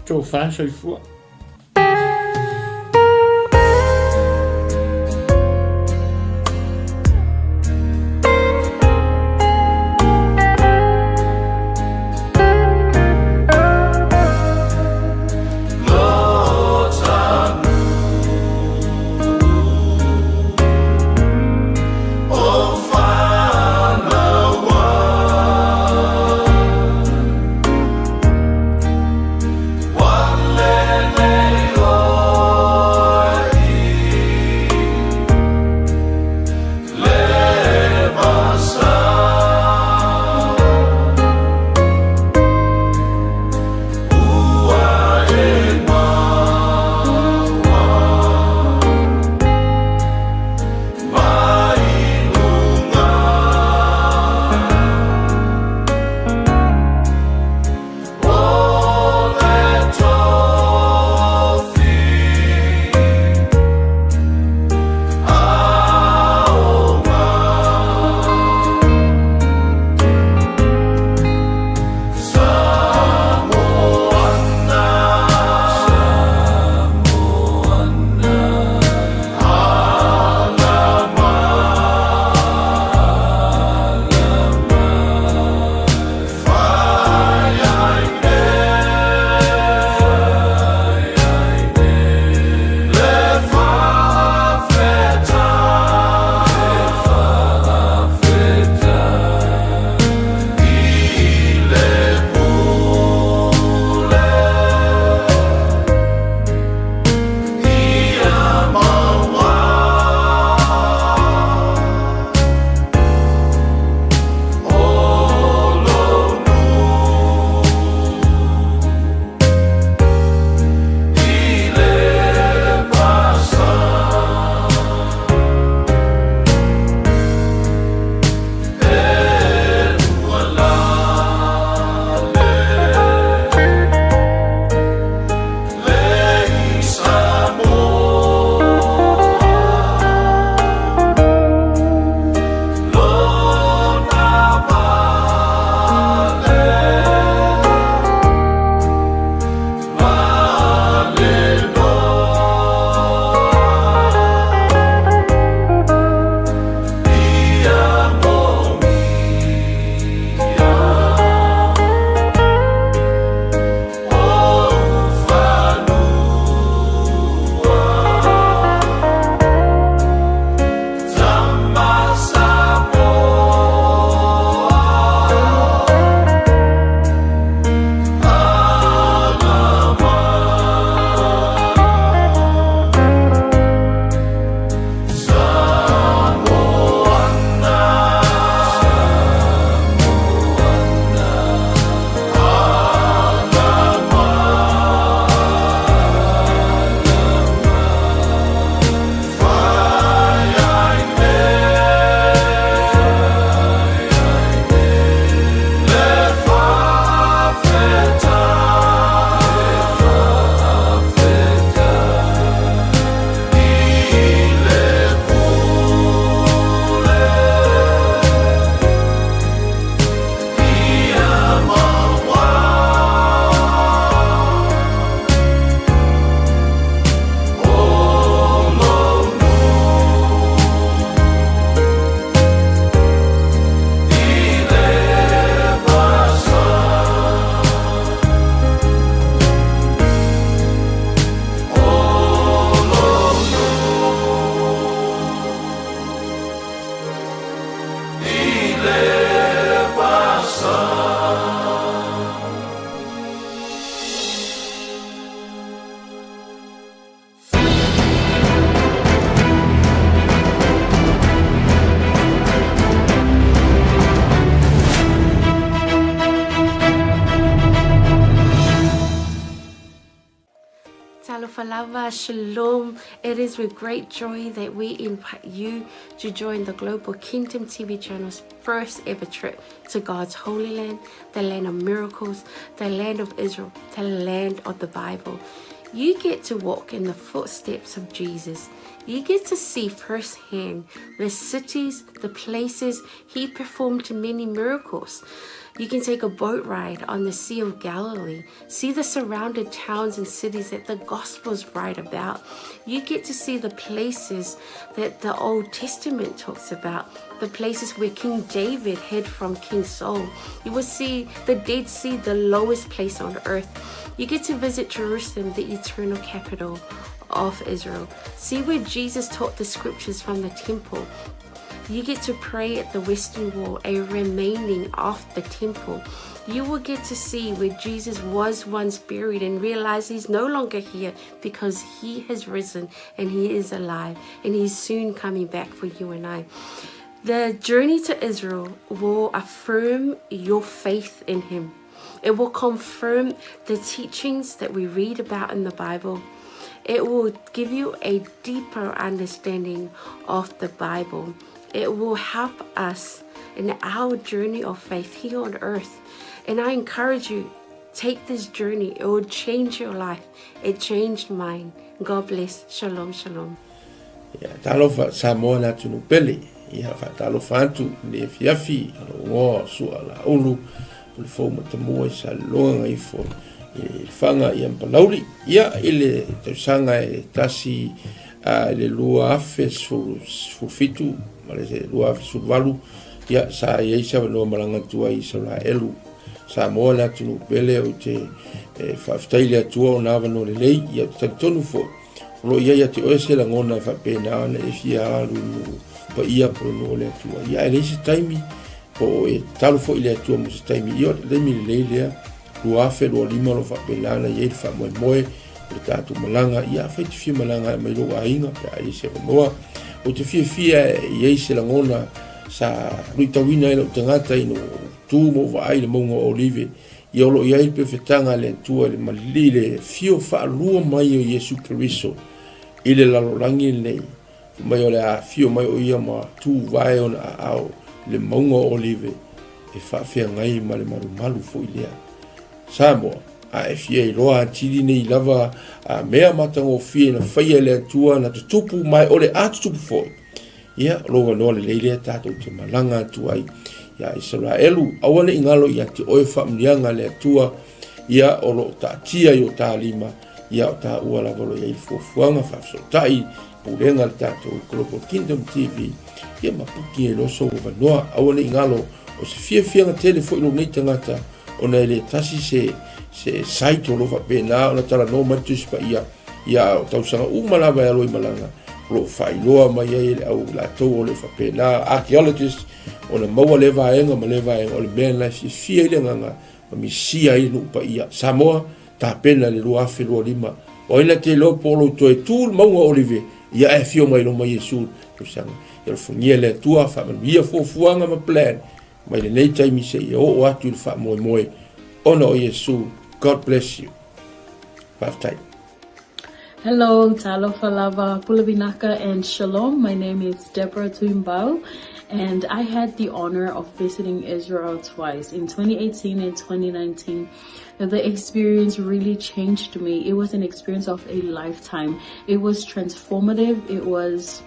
S2: tofa soifua.
S3: Talofa lava, shalom. It is with great joy that we invite you to join the Global Kingdom TV channel's first ever trip to God's Holy Land, the land of miracles, the land of Israel, the land of the Bible. You get to walk in the footsteps of Jesus. You get to see firsthand the cities, the places he performed many miracles. You can take a boat ride on the Sea of Galilee, see the surrounded towns and cities that the Gospels write about. You get to see the places that the Old Testament talks about, the places where King David hid from King Saul. You will see the Dead Sea, the lowest place on earth. You get to visit Jerusalem, the eternal capital of Israel. See where Jesus taught the scriptures from the temple. You get to pray at the Western Wall, a remaining of the temple. You will get to see where Jesus was once buried and realize he's no longer here because he has risen and he is alive and he's soon coming back for you and I. The journey to Israel will affirm your faith in him. It will confirm the teachings that we read about in the Bible. It will give you a deeper understanding of the Bible. It will help us in our journey of faith here on earth. And I encourage you, take this journey. It will change your life. It changed mine. God bless. Shalom, shalom.
S4: Ia, talofa Samoa le atunuu pele. Ia, faatalofa atu i le afiafi o lou igoa o Sua Laulu, o le fou matamua i Saleloga Gagaifo i le Faga ia ma Palauli. Ia, i le tausaga e tasi i le 2017 ma le 2018, ia, sa i ai se avanoa malaga atu ai i Isaraelu. Samoa le atunuu pele, ou te faafetai i le Atua ona avanoa lelei, ia, ou te talitonu foi, O lo o i ai ia te oe se lagona e faapena ona e fia alu i nuu paia po o le nuu o le Atua. Ia, ae leai se taimi, po o e tatalo foi i le Atua mo se taimi. Ia, o le taimi lelei lea, 2025 o lo o faapena ona i ai le faamoemoe o le tatou malaga. Ia, afai e te fia malaga ae mai lou aiga pe a i ai se avanoa. Ou te fiafia e i ai se lagona sa luitauina ai lou tagata ina ua ou tu ma ou vaai i le mauga o Olive Ia o lo o i ai le pefetaga a le Atua i le malili i le afio faalua mai o Iesu Keriso i le lalolagi lenei, fai mai o le a afio mai o ia ma tuvae ona aao i le mauga o Olive e faafeagai ma le malumalu foi lea. Samoa, a e fia iloa atili nei lava a mea matagofie na faia e le Atua na tutupu ma e o le a tutupu foi, Ia, o lou avanoa lelei lea tatou te malaga atu ai iā Isaraelu. Aua ne i galo ia te oe faamanuiaga a le Atua, ia o lo o taatia i o ta lima, ia o taua lava o lo o i ai le fuafuaga faafesootai, pulega a le tatou Global Kingdom TV, ia ma puki ai loa sou avanoa. Aua ne i galo, o se fiafiaga tele foi lou nei tagata, ona e le tasi se, se site o lo o faapena ona talanoa mai le Tusi Paia, Ia, o tausaga uma lava e alo i malaga, o lo o faailoa mai ai e le au latou o le faapena, archaeologist, ona maua lea vaega ma lea vaega, o le mea lena e fiafia ai le agaga ma misia ai le nuu paia. Samoa, tapena i le 2025. O ai na te iloa po o lou toe tu le mauga o Olive, ia ae afio mai loma Iesu i le tausaga. Ia alofagia e le Atua, faamanuia fuafuaga ma plan mai lenei taimi seia oo atu i le faamoemoe ona o Iesu. God bless you. Faafetai.
S5: Hello, talofa lava, pule vinaka and shalom. My name is Deborah Tuimbau and I had the honor of visiting Israel twice in 2018 and 2019. The experience really changed me. It was an experience of a lifetime. It was transformative. It was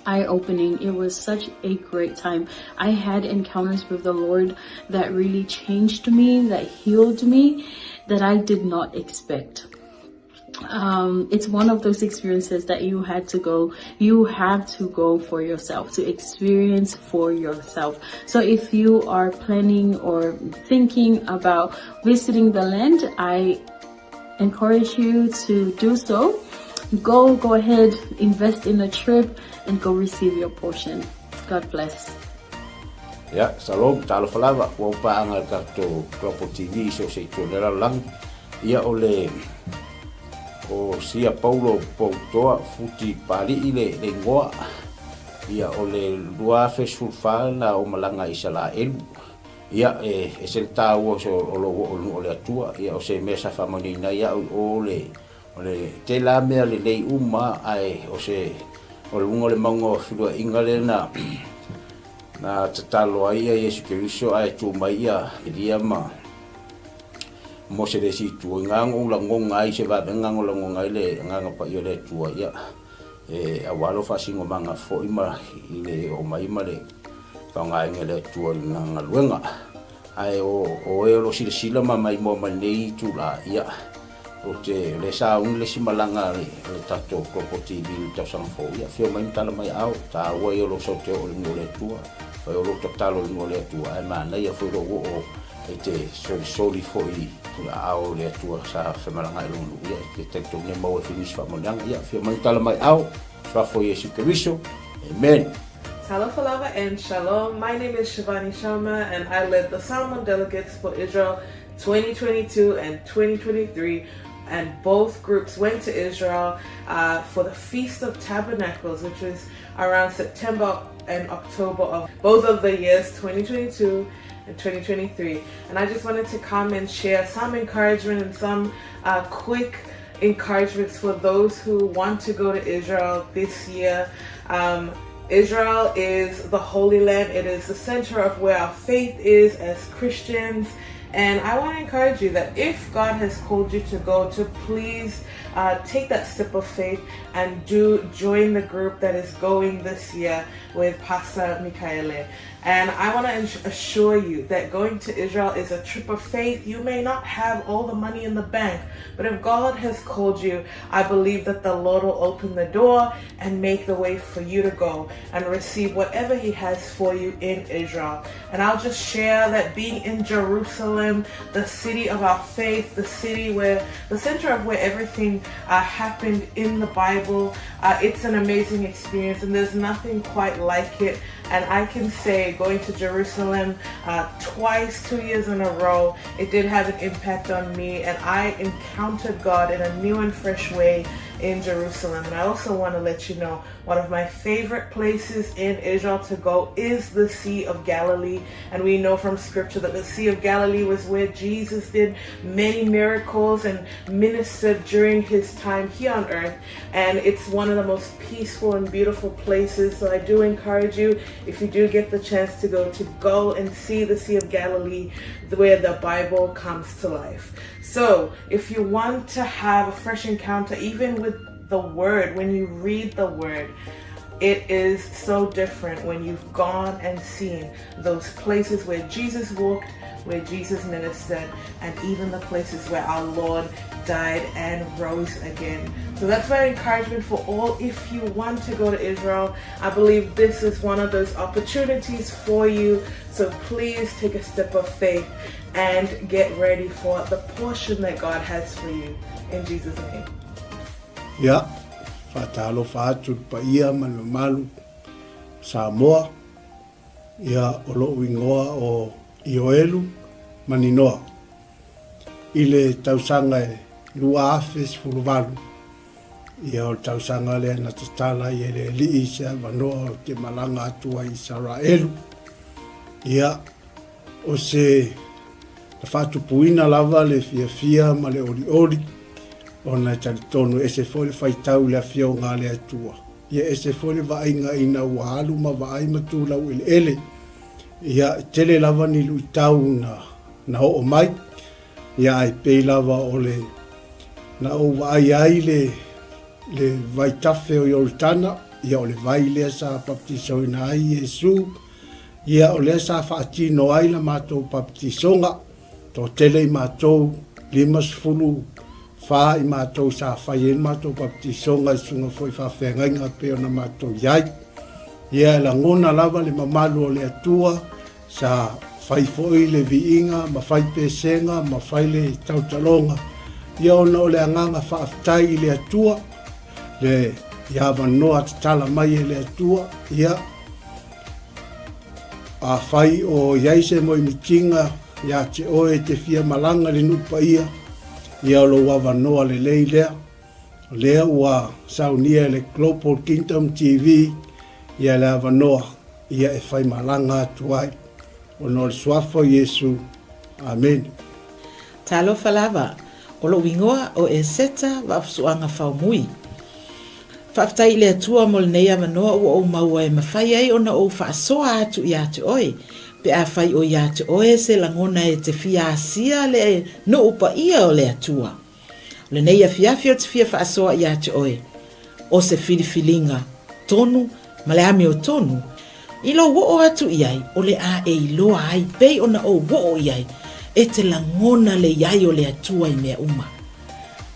S5: eye-opening. It was such a great time. I had encounters with the Lord that really changed me, that healed me, that I did not expect. It's one of those experiences that you had to go, you have to go for yourself, to experience for yourself. So if you are planning or thinking about visiting the land, I encourage you to do so. Go, go ahead, invest in a trip and go receive your portion. God bless.
S6: Ia, shalom, talofa lava, ua ou paaga i le tatou Global TV i so o se itu o le lalolagi. Ia, o le, o Sia Paulo Poutoa Futi Papali'i le, le igoa. Ia, o le 2014 na ou malaga i Isalaelu. Ia, e ese le taua o se, o lou oo i le nuu o le Atua. Ia, o se mea sa faamanuiaina ai au i o le, O le tela mea lelei uma ae o se o luga o le mauga o feluaiga lea na na tatalo ai ia Iesu Keriso ae tu mai ia Elia ma Mose le isi itu, o i ina na ou lagona ai se vavega na lagona ai le Agaga Paia o le Atua, ia, e aua lou faasinomaga foi ma i le oo mai ma le faaaogaina e le Atua i lana galuega. Ae o, o e o lo o silasila ma maimoa mai lenei itula, ia, ou te, o lea sa auni le isi malaga a le, a le tatou Global TV i le tausaga fou, ia, afio mai ma tala mai aao, taua ia o lou sau te oo i le nuu o le Atua, fai o lou tatalo i le nuu o le Atua, ae manaia foi lou oo e te solisoli foi i le aao o le Atua sa femalagaai i lona nuu, ia, e te talitonu e maua ai foi nisi faamanuiaga. Ia, afio mai ma tala mai aao, Suafa o Iesu Keriso. Amen.
S7: Talofa lava and shalom. My name is Shivani Sharma and I led the Samoan delegates for Israel 2022 and 2023 and both groups went to Israel uh, for the Feast of Tabernacles, which was around September and October of both of the years 2022 and 2023. And I just wanted to come and share some encouragement and some uh, quick encouragements for those who want to go to Israel this year. Um, Israel is the Holy Land. It is the center of where our faith is as Christians. And I want to encourage you that if God has called you to go, to please uh, take that step of faith and do join the group that is going this year with Pastor Mikaele. And I want to assure you that going to Israel is a trip of faith. You may not have all the money in the bank, but if God has called you, I believe that the Lord will open the door and make the way for you to go and receive whatever He has for you in Israel. And I'll just share that being in Jerusalem, the city of our faith, the city where the center of where everything uh, happened in the Bible, uh, it's an amazing experience, and there's nothing quite like it. And I can say going to Jerusalem uh, twice, two years in a row, it did have an impact on me, and I encountered God in a new and fresh way in Jerusalem. And I also want to let you know one of my favorite places in Israel to go is the Sea of Galilee. And we know from scripture that the Sea of Galilee was where Jesus did many miracles and ministered during his time here on earth. And it's one of the most peaceful and beautiful places. So I do encourage you, if you do get the chance to go, to go and see the Sea of Galilee where the Bible comes to life. So if you want to have a fresh encounter, even with the Word, when you read the Word, it is so different when you've gone and seen those places where Jesus walked, where Jesus ministered, and even the places where our Lord died and rose again. So that's my encouragement for all. If you want to go to Israel, I believe this is one of those opportunities for you. So please take a step of faith and get ready for the portion that God has for you. In Jesus' name.
S8: Ia, faatalofa atu i le paia ma le mamalu o Samoa, ia o lo'u igoa o Ioelu Maninoa. I le tausaga e 2018, ia o le tausaga lea na tatala ai e le Alii se avanoa ou te malaga atu ai i Isaraelu. Ia, O se na faatupuina lava le fiafia ma le olioli, ona e talitonu e ese foi le faitau i le Afioga a le Atua, ia ese foi le vaaiga ina ua alu ma vaai ma tu laueleele. Ia, e tele lava ni luitau na, na oo mai, ia ae pei lava o le na ou vaai ai le, le vaitafe o Ioritana, ia o le vai lea sa baptisoina ai Iesu, Ia, o lea sa faatino ai la matou papatisoga, toatele i matou, 54 i matou sa fai ai le matou papatisoga i susuga foi i faafeagaiga pei ona matou i ai. Ia, e lagona lava le mamalu o le Atua, sa fai foi le viiga ma fai pesega ma fai le tautaloga, ia ona o le agaga faafetai i le Atua, le i avanoa tatala mai e le Atua, ia, Afai o i ai se moemitiga ia te oe e te fia malaga i le nuu paia, ia o lou avanoa lelei lea. O lea ua saunia e le Global Kingdom TV ia le avanoa ia e fai malaga atu ai. Ona o le Suafa o Iesu. Amene.
S9: Talofa lava, o lou igoa o Eseta Vaafusuaga Faumui. Faafetai i le Atua mo lenei avanoa ua ou maua e mafai ai ona ou faasoa atu ia te oe. Pe afai o iā te oe se lagona e te fia asia le nuu paia o le Atua. O lenei afiafi o te fia faasoa iā te oe, o se filifiliga tonu ma le amiotonu, i lou oo atu i ai o le a e iloa ai pei ona ou oo i ai, e te lagona le i ai o le Atua i mea uma.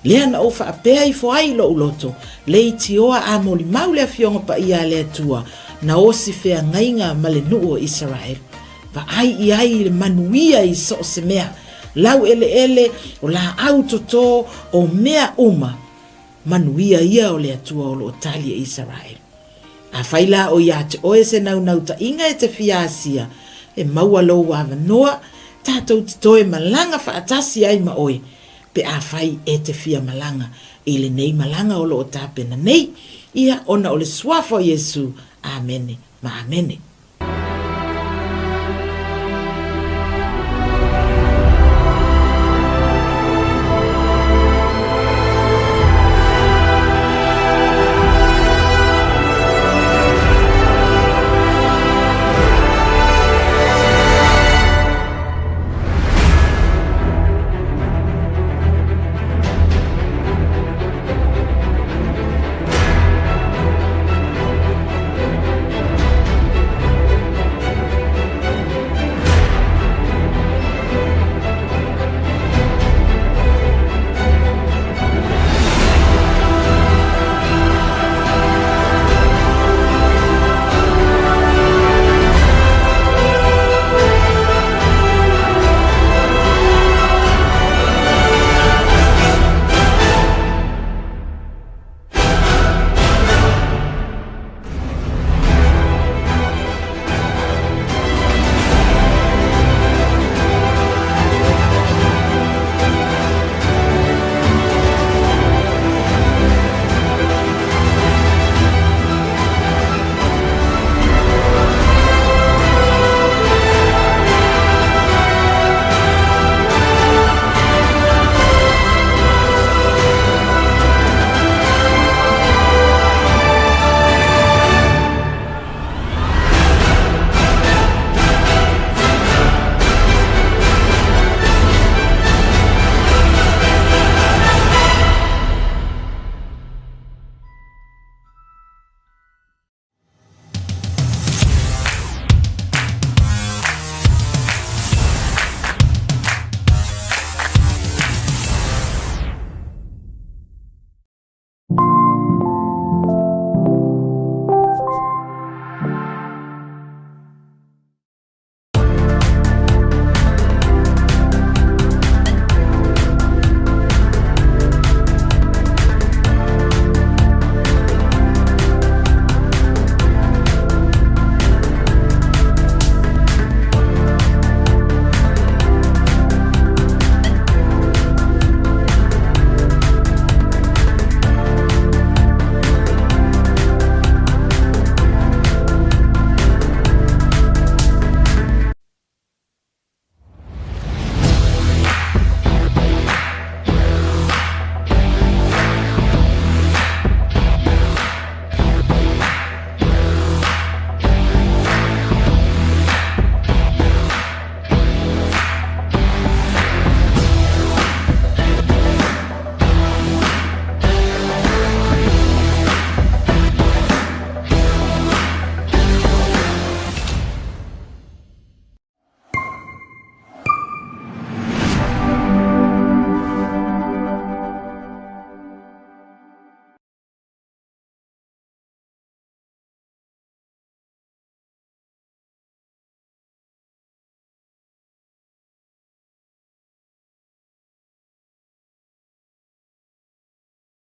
S9: Lea na ou faapea ifo ai i lou loto, leitioa a molimau le Afioga Paia a le Atua, na osi feagaiga ma le nuu o Isaraelu. Vaai i ai i le manuia i so o se mea, lau eleele, o laau toto, o mea uma, manuia ia o le Atua o lo o tali e Isaraelu. Afai la o iā te oe se naunautai e te fia asia, e maua lou avanoa, tatou te toe malaga faatasi ai ma oe, pe afai e te fia malaga i lenei malaga o lo o tapena nei, ia ona o le Suafa o Iesu. Amene ma amene.